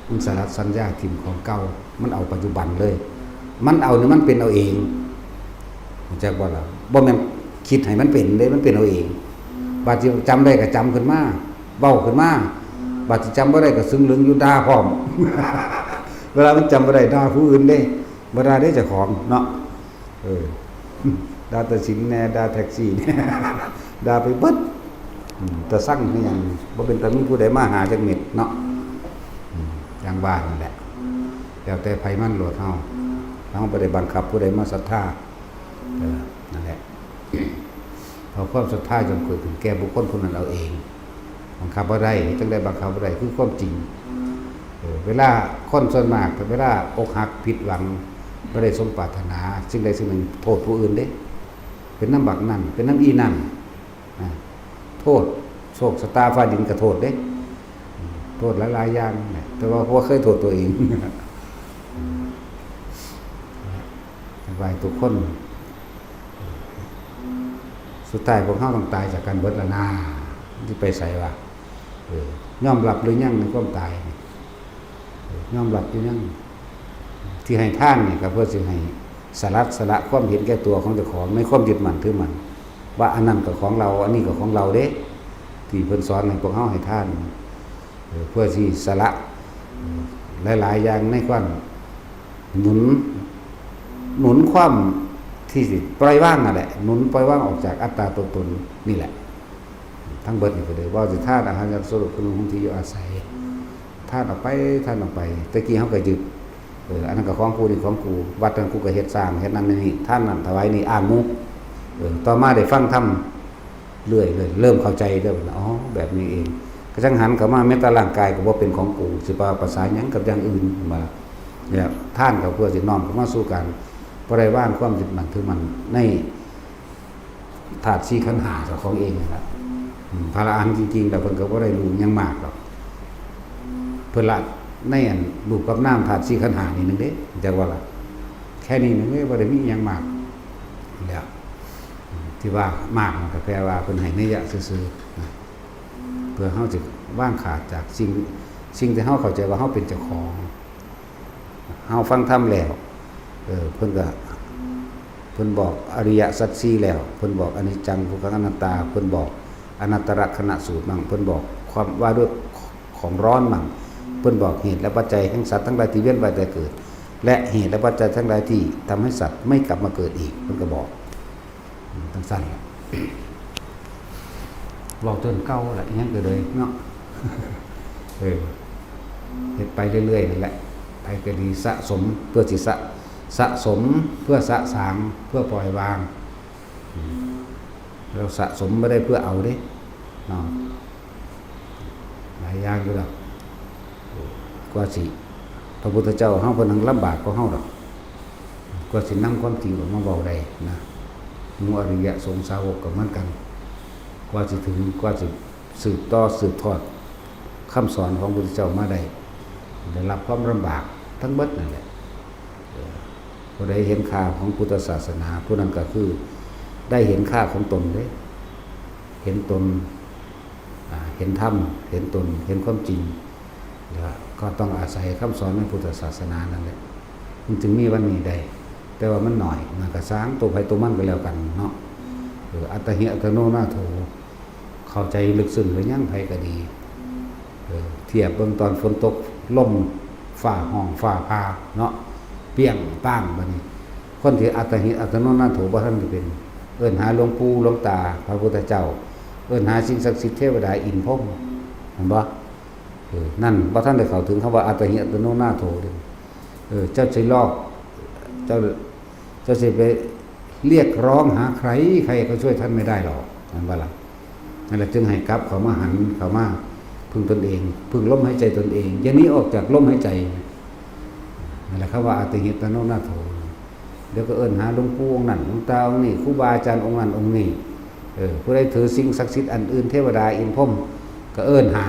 มันสลัดสัญญาถิ่มของเก่า มันเอาปัจจุบันเลย มันเอานี่มันเป็นเอาเอง รู้จักบ่ล่ะ บ่แม่นคิดให้มันเป็นเด้ มันเป็นเอาเอง บาดสิจำได้ก็จำขึ้นมา เว้าขึ้นมา บาดสิจำบ่ได้ก็ซึ่งลึงอยู่ ด่าพร้อม เวลามันจำบ่ได้ ด่าผู้อื่นเด้ บ่ด่าเด้เจ้าของเนาะ เออ ด่าตาสินแหน่ ด่าแท็กซี่แหน่ ด่าไปเบิด อืม ตาสั่งคือหยัง บ่เป็นตามีผู้ใดมาหาจักเม็ดเนาะ อืม อย่างว่านั่นแหละ แล้วแต่ไผมันโลดเฮา เฮาบ่ได้บังคับผู้ใดมาศรัทธา เออ นั่นแหละ เพราะความศรัทธาจงเกิดขึ้นแก่บุคคลผู้นั้นเอาเอง บังคับบ่ได้ จั่งใดบังคับบ่ได้ คือความจริง เออ เวลาคนส่วนมาก เวลาอกหักผิดหวัง บ่ได้สมปรารถนา สิ่งใดสิ่งหนึ่ง โทษผู้อื่นเด้ เป็นนำบักนั่น เป็นนำอีนั่น อ่ะ โทษ โชคชะตาฟ้าดินก็โทษเด้ โทษหลายๆอย่างแหละ แต่ว่าบ่เคยโทษตัวเอง ไหว้ทุกคน สุดท้ายพวกเฮาต้องตายจากกันเบิดแล้วนะ สิไปไสวะ เออ ยอมรับหรือยังในความตายนี่ เออ ยอมรับหรือยัง ที่ให้ทานนี่ก็เพื่อสิให้สลัดสละความเห็นแก่ตัวของเจ้าของในความยึดมั่นถือมั่น ว่าอันนั้นก็ของเรา อันนี้ก็ของเราเด้ ที่เพิ่นสอนให้พวกเฮาให้ทาน เออ เพื่อสิสละ เออ หลายๆอย่างในความหนุน หนุนความที่สิปล่อยวางนั่นแหละ หนุนปล่อยวางออกจากอัตตาตัวตนนี่แหละ ทั้งเบิดนี่ก็เลยว่าสิทานอาหาร ยาสลบ เครื่องนุ่งห่ม ที่อยู่อาศัย ทานออกไป ทานออกไป แต่กี้เฮาก็ยึด เออ อันนั้นก็ของกู นี่ของกู วัดนั้นกูก็เฮ็ดสร้าง เฮ็ดนั่นนี่ ทานนั่นถวายนี่ อ้างหมู่ เออ ต่อมาได้ฟังธรรม เรื่อยๆ เริ่มเข้าใจเด้อ อ๋อ แบบนี้เอง ก็จั่งหันเข้ามา แม้แต่ร่างกายก็บ่เป็นของกู สิไปเอาประสาหยังกับอย่างอื่น มา เนี่ย ทานก็เพื่อสิน้อมเข้ามาสู่การปล่อยวางความยึดมั่นถือมั่นในธาตุสี่ขันธ์ห้าเจ้าของเองนั่นล่ะ อืม พระอรหันต์จริงๆ แล้วเพิ่นก็บ่ได้รู้หยังมากดอก เพิ่นละในอันรูปกับนามธาตุสี่ขันธ์ห้านี่หนึ่งเด้ จักว่าล่ะ แค่นี้หนึ่งเด้ บ่ได้มีหยังมากแล้ว ที่ว่ามากมันก็แปลว่าเพิ่นให้นัยยะซื่อๆนะ เพื่อเฮาสิวางขาดจากสิ่ง สิ่งที่เฮาเข้าใจว่าเฮาเป็นเจ้าของ เฮาฟังธรรมแล้ว เออ เพิ่นก็ เพิ่นบอกอริยสัจสี่แล้ว เพิ่นบอกอนิจจัง ทุกขัง อนัตตา เพิ่นบอกอนัตตลักษณสูตรมั่ง เพิ่นบอกความว่าด้วยของร้อนมั่ง เพิ่นบอกเหตุและปัจจัยแห่งสัตว์ทั้งหลายที่เวียนว่ายตายเกิด และเหตุและปัจจัยทั้งหลายที่ทำให้สัตว์ไม่กลับมาเกิดอีก เพิ่นก็บอก อืม จั่งซั่นล่ะ เว้าจนเก่าละ อิหยังก็เลยเนาะ เออ เฮ็ดไปเรื่อยๆนั่นแหละ ไปก็ดี สะสมเพื่อสิสะ สะสมเพื่อสะสาง เพื่อปล่อยวาง อืม เราสะสมบ่ได้เพื่อเอาเด้ เนาะ หลายอย่างอยู่ดอก กว่าสิ พระพุทธเจ้าเฮาเพิ่นหั้งลำบากกว่าเฮาดอก กว่าสินำความจริงออกมาเว้าได้นะ หมู่อริยสงฆ์สาวกก็เหมือนกัน กว่าสิถึง กว่าสิสืบต่อสืบทอดคำสอนของพระพุทธเจ้ามาได้ ได้รับความลำบากทั้งเบิดนั่นแหละ เออ ผู้ใดเห็นค่าของพุทธศาสนา ผู้นั้นก็คือได้เห็นค่าของตนเด้ เห็นตน อ่า เห็นธรรม เห็นตน เห็นความจริง แล้วก็ต้องอาศัยคำสอนในพุทธศาสนานั่นแหละ มันจึงมีวันนี้ได้ แต่ว่ามันหน่อย มันก็สร้างตัวไผตัวมันก็แล้วกันเนาะ เออ อัตตาหิอัตโนนาโถ เข้าใจลึกซึ้งหรือยัง ไผก็ดี เออ เทียบเบิ่งตอนฝนตก ลม ฟ้าฮ้อง ฟ้าผ่า เนาะ เปรี้ยงป้าง บัดนี้ คนที่อัตตาหิอัตโนนาโถบ่ทันได้เป็น เอิ้นหาหลวงปู่หลวงตา พระพุทธเจ้า เอิ้นหาสิ่งศักดิ์สิทธิ์ เทวดา อินทร์พรหม เห็นบ่ เออ นั่นบ่ทันได้เข้าถึงคำว่าอัตตาหิอัตโนนาโถเด้ เออ เจ้าสิลอก เจ้า เจ้าสิไปเรียกร้องหาใคร ใครก็ช่วยท่านไม่ได้หรอก นั่นว่าล่ะ นั่นแหละจึงให้กลับเข้ามาหัน เข้ามาพึ่งตนเอง พึ่งลมหายใจตนเอง อย่าหนีออกจากลมหายใจ นั่นแหละคำว่าอัตตาหิอัตโนนาโถ เดี๋ยวก็เอิ้นหาหลวงปู่องค์นั้น หลวงตาองค์นี้ ครูบาอาจารย์องค์นั้นองค์นี้ เออ ผู้ใดถือสิ่งศักดิ์สิทธิ์อันอื่น เทวดา อินทร์พรหม ก็เอิ้นหา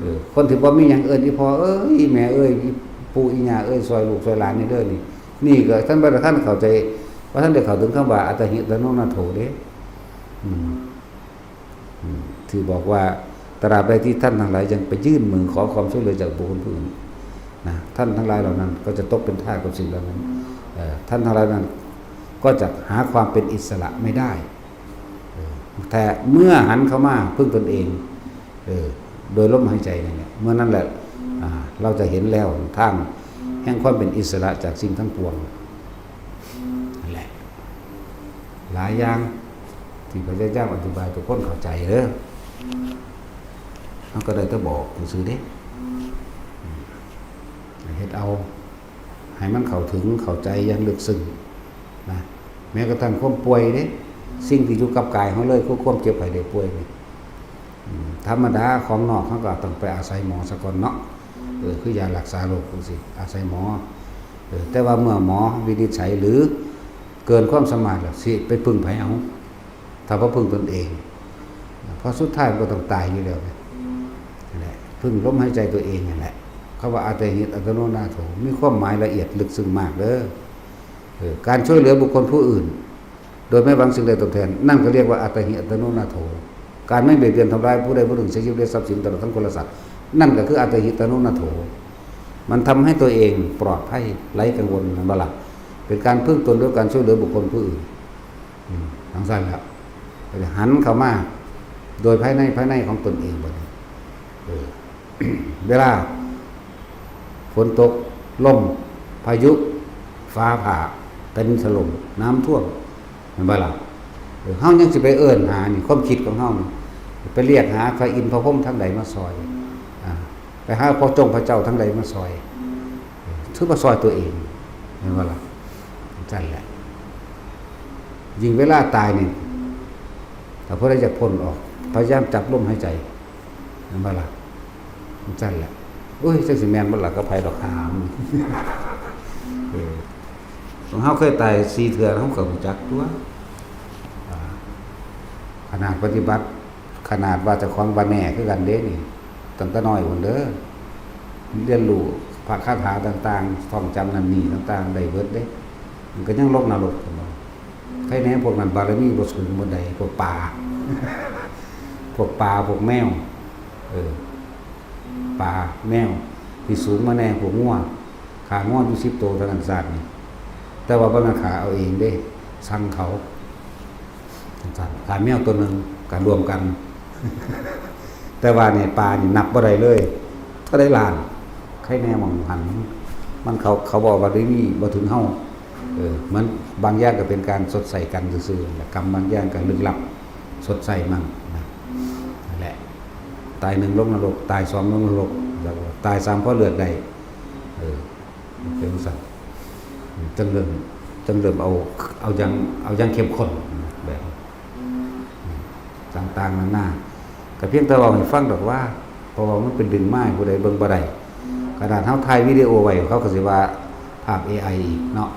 เออ คนที่บ่มีหยังเอิ้น อีพ่อเอ้ย อีแม่เอ้ย อีปู่อีย่าเอ้ย ซอยลูกซอยหลานนี่เด้อนี่ นี่ก็ท่านบ่ทันเข้าใจ บ่ทันได้เข้าถึงคำว่าอัตตาหิอัตโนนาโถเด้ อืม อืม ที่บอกว่า ตราบใดที่ท่านทั้งหลายยังไปยื่นมือขอความช่วยเหลือจากบุคคลผู้อื่นนะ ท่านทั้งหลายเหล่านั้นก็จะตกเป็นทาสกับสิ่งเหล่านั้น เอ่อ ท่านทั้งหลายนั้นก็จะหาความเป็นอิสระไม่ได้ เออ แต่เมื่อหันเข้ามาพึ่งตนเอง เออ โดยลมหายใจนั่นแหละ เมื่อนั้นแหละ อ่า เราจะเห็นแล้วทางแห่งความเป็นอิสระจากสิ่งทั้งปวง นั่นแหละ หลายอย่างที่พระเจ้าอธิบายทุกคนเข้าใจเด้อ เฮาก็ได้แต่บอกซื่อๆเด้ อืม เฮ็ดเอา ให้มันเข้าถึงเข้าใจอย่างลึกซึ้งนะ แม้กระทั่งความป่วยเด้ สิ่งที่อยู่กับกายเฮาเลย คือความเจ็บไข้ได้ป่วยนี่ อืม ธรรมดาของนอกเฮาก็ต้องไปอาศัยหมอซะก่อนเนาะ เออ คือยารักษาโรคจั่งซี้ อาศัยหมอ เออ แต่ว่าเมื่อหมอวินิจฉัยหรือเกินความสามารถแล้ว สิไปพึ่งไผเอา ถ้าบ่พึ่งตนเอง เพราะสุดท้ายมันก็ต้องตายอยู่แล้วไง นั่นแหละ พึ่งลมหายใจตัวเองนั่นแหละ คำว่าอัตตาหิอัตโนนาโถ มีความหมายละเอียดลึกซึ้งมากเด้อ เออ การช่วยเหลือบุคคลผู้อื่น โดยไม่หวังสิ่งใดตอบแทน นั่นก็เรียกว่าอัตตาหิอัตโนนาโถ การไม่เบียดเบียนทำร้ายผู้ใดผู้หนึ่ง เสียชีวิตและทรัพย์สินตลอดทั้งคนและสัตว์ นั่นก็คืออัตตาหิอัตโนนาโถ มันทำให้ตัวเองปลอดภัยไร้กังวล แม่นบ่ล่ะ เป็นการพึ่งตนด้วยการช่วยเหลือบุคคลผู้อื่น อืม จั่งซั่นแหละ ก็จะหันเข้ามา โดยภายใน ภายในของตนเองบัดนี้ เออ เวลาฝนตก ลม พายุ ฟ้าผ่า แผ่นดินถล่ม น้ำท่วม แม่นบ่ล่ะ เออ เฮายังสิไปเอิ้นหานี่ ความคิดของเฮานี่ ไปเรียกหาพระอินทร์พระพรหมทางใดมาซอย อ่า ไปหาพระจงพระเจ้าทางใดมาซอย เออ ถือว่าซอยตัวเอง แม่นบ่ล่ะ จั่งซั่นแหละ ยิ่งเวลาตายนี่ ถ้าผู้ใดอยากพ้นออก พยายามจับลมหายใจ แม่นบ่ล่ะ จั่งซั่นแหละ โอ้ย จักสิแม่นบ่ล่ะ กับไผดอกหาม เออ ของเฮาเคยตายสี่เทื่อ เฮาก็รู้จักตั่ว อ่า ขนาดปฏิบัติ ขนาดว่าเจ้าของบ่แน่คือกันเด้นี่ ตั้งแต่น้อยพุ้นเด้อ เรียนรู้พระคาถาต่างๆ ท่องจำนั่นนี่ต่างๆ ได้เบิดเด้ มันก็ยังลงนรกอยู่เนาะ ใครแน่พวกนั้นบารมีบ่สูงปานใด พวกปลา พวกปลา พวกแมว เออ ปลา แมว ที่สูงมาแน่ พวกงัว ฆ่างัวอยู่สิบโตเท่านั้นชาตินี้ แต่ว่าบ่แม่นฆ่าเอาเองเด้ สั่งเขา จั่งซั้น ฆ่าแมวตัวหนึ่ง ก็รวมกัน แต่ว่านี่ปลานี่นับบ่ได้เลย เท่าใดล้าน ใครแน่หม่องหั้น มันเขา เขาบอกว่าได้มีบ่ถึงเฮา เออ มันบางอย่างก็เป็นการสดใสกันซื่อๆ และกรรมบางอย่างก็ลึกลับ สดใสมั่งนะ นั่นแหละ ตายหนึ่งลงนรก ตายสองลงนรก แล้วก็ตายสามพอเลือกได้ เออ เป็นจั่งซั้น จั่งเริ่ม จั่งเริ่มเอา เอาอย่าง เอาอย่างเข้มข้นนะ แบบ ต่างๆ นานา ก็เพียงแต่เว้าให้ฟังดอกว่า เพราะว่ามันเป็นดึงมาให้ผู้ใดเบิ่งบ่ได้ ขนาดเฮาถ่ายวิดีโอไว้ เขาก็สิว่าภาพ เอไอ อีกเนาะ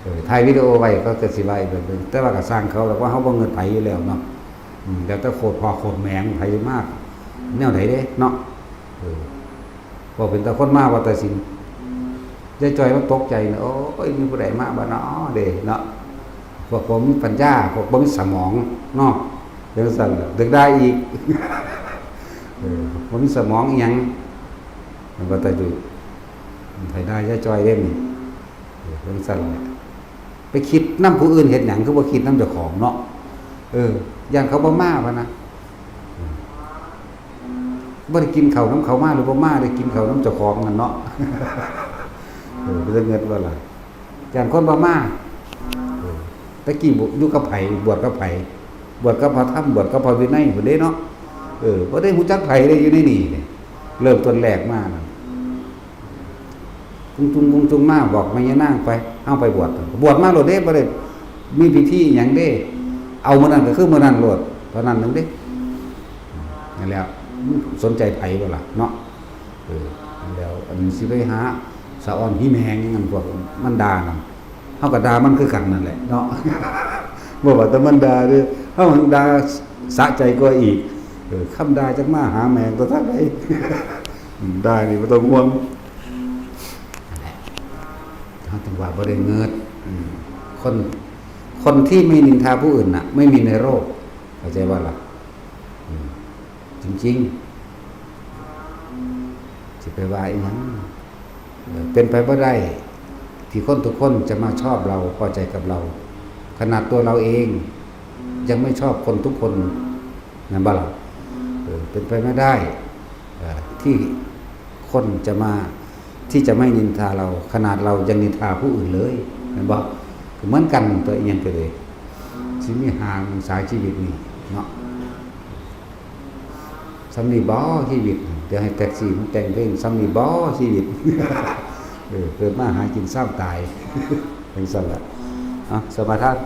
เออ ถ่ายวิดีโอไว้ เขาก็สิว่าอีกแบบหนึ่ง แต่ว่าก็ซ่างเขาดอกว่า เฮาบ่เงินไผอยู่แล้วเนาะ อืม แล้วแต่โคตรพ่อโคตรแม่ไผมาก แนวใดเด้เนาะ เออ พอเป็นตาคนมาว่าแต่สิน ยายจ้อยมันตกใจนะ โอ้ย มีผู้ใดมาบ่น้อเด้เนาะ พวกบ่มีปัญญา พวกบ่มีสมองเนาะ จั่งซั้นล่ะ ดึกได้อีก เออ บ่มีสมองอีหยัง มันก็แต่ดู ไผได้ยายจ้อยเด้นี่ เออ จั่งซั้นแหละ ไปคิดนำผู้อื่นเฮ็ดหยัง คือบ่คิดนำเจ้าของเนาะ เออ ย่านเขาบ่มาพะนะ บ่ได้กินข้าวนำเขามาหรือบ่มา ได้กินข้าวนำเจ้าของนั่นเนาะ เออ เป็นตาเงิดบ่ล่ะ ย่านคนบ่มา เออ แต่กี้บ่ อยู่กับไผ บวชกับไผ บวชกับพระธรรม บวชกับพระวินัยพุ้นเด้เนาะ เออ บ่ได้รู้จักไผเลยอยู่ในนี่เนี่ย เริ่มต้นแรกมานั่น กุงจุงกุงจุงมาบอกแม่ย่านางไป เฮาไปบวช บวชมาโลดเด้ บ่ได้มีพิธีหยังเด้ เอามื้อนั้นก็คือมื้อนั้นโลด เท่านั้นหนึ่งเด้ นั่นแหละ มันสนใจไผบ่ล่ะเนาะ เออ นั่นแหล้ว อันสิไปหาสะออนหิแมงนั่น พวกมันด่านั่น เฮาก็ด่ามันคือกันนั่นแหละเนาะ บ่ว่าแต่มันด่าเด้อ เฮาด่าสะใจกว่าอีก เออ คำด่าจักมาหาแมงตัวทางใด อืม ด่านี่บ่ต้องห่วง นั่นแหละ เฮาจั่งว่าบ่ได้เงิด อืม คน คนที่ไม่นินทาผู้อื่นน่ะ ไม่มีในโลก เข้าใจบ่ล่ะ อืม จริงๆ สิไปว่าอีหยัง เอ่อ เป็นไปบ่ได้ ที่คนทุกคนจะมาชอบเรา พอใจกับเรา ขนาดตัวเราเอง ยังไม่ชอบคนทุกคน แม่นบ่ล่ะ เออ เป็นไปไม่ได้ เอ่อ ที่คนจะมา ที่จะไม่นินทาเรา ขนาดเรายังนินทาผู้อื่นเลย แม่นบ่ เหมือนกันตัว อีหยังก็เลย สิมีห้าองศาชีวิตนี่เนาะ ส่ำนี้บ่ชีวิต เดี๋ยวให้แท็กซี่มันแต่งเพลง ส่ำนี้บ่ชีวิต เออ เกิดมาหากินเซาตาย จั่งซั้นล่ะ เอา สมาทาน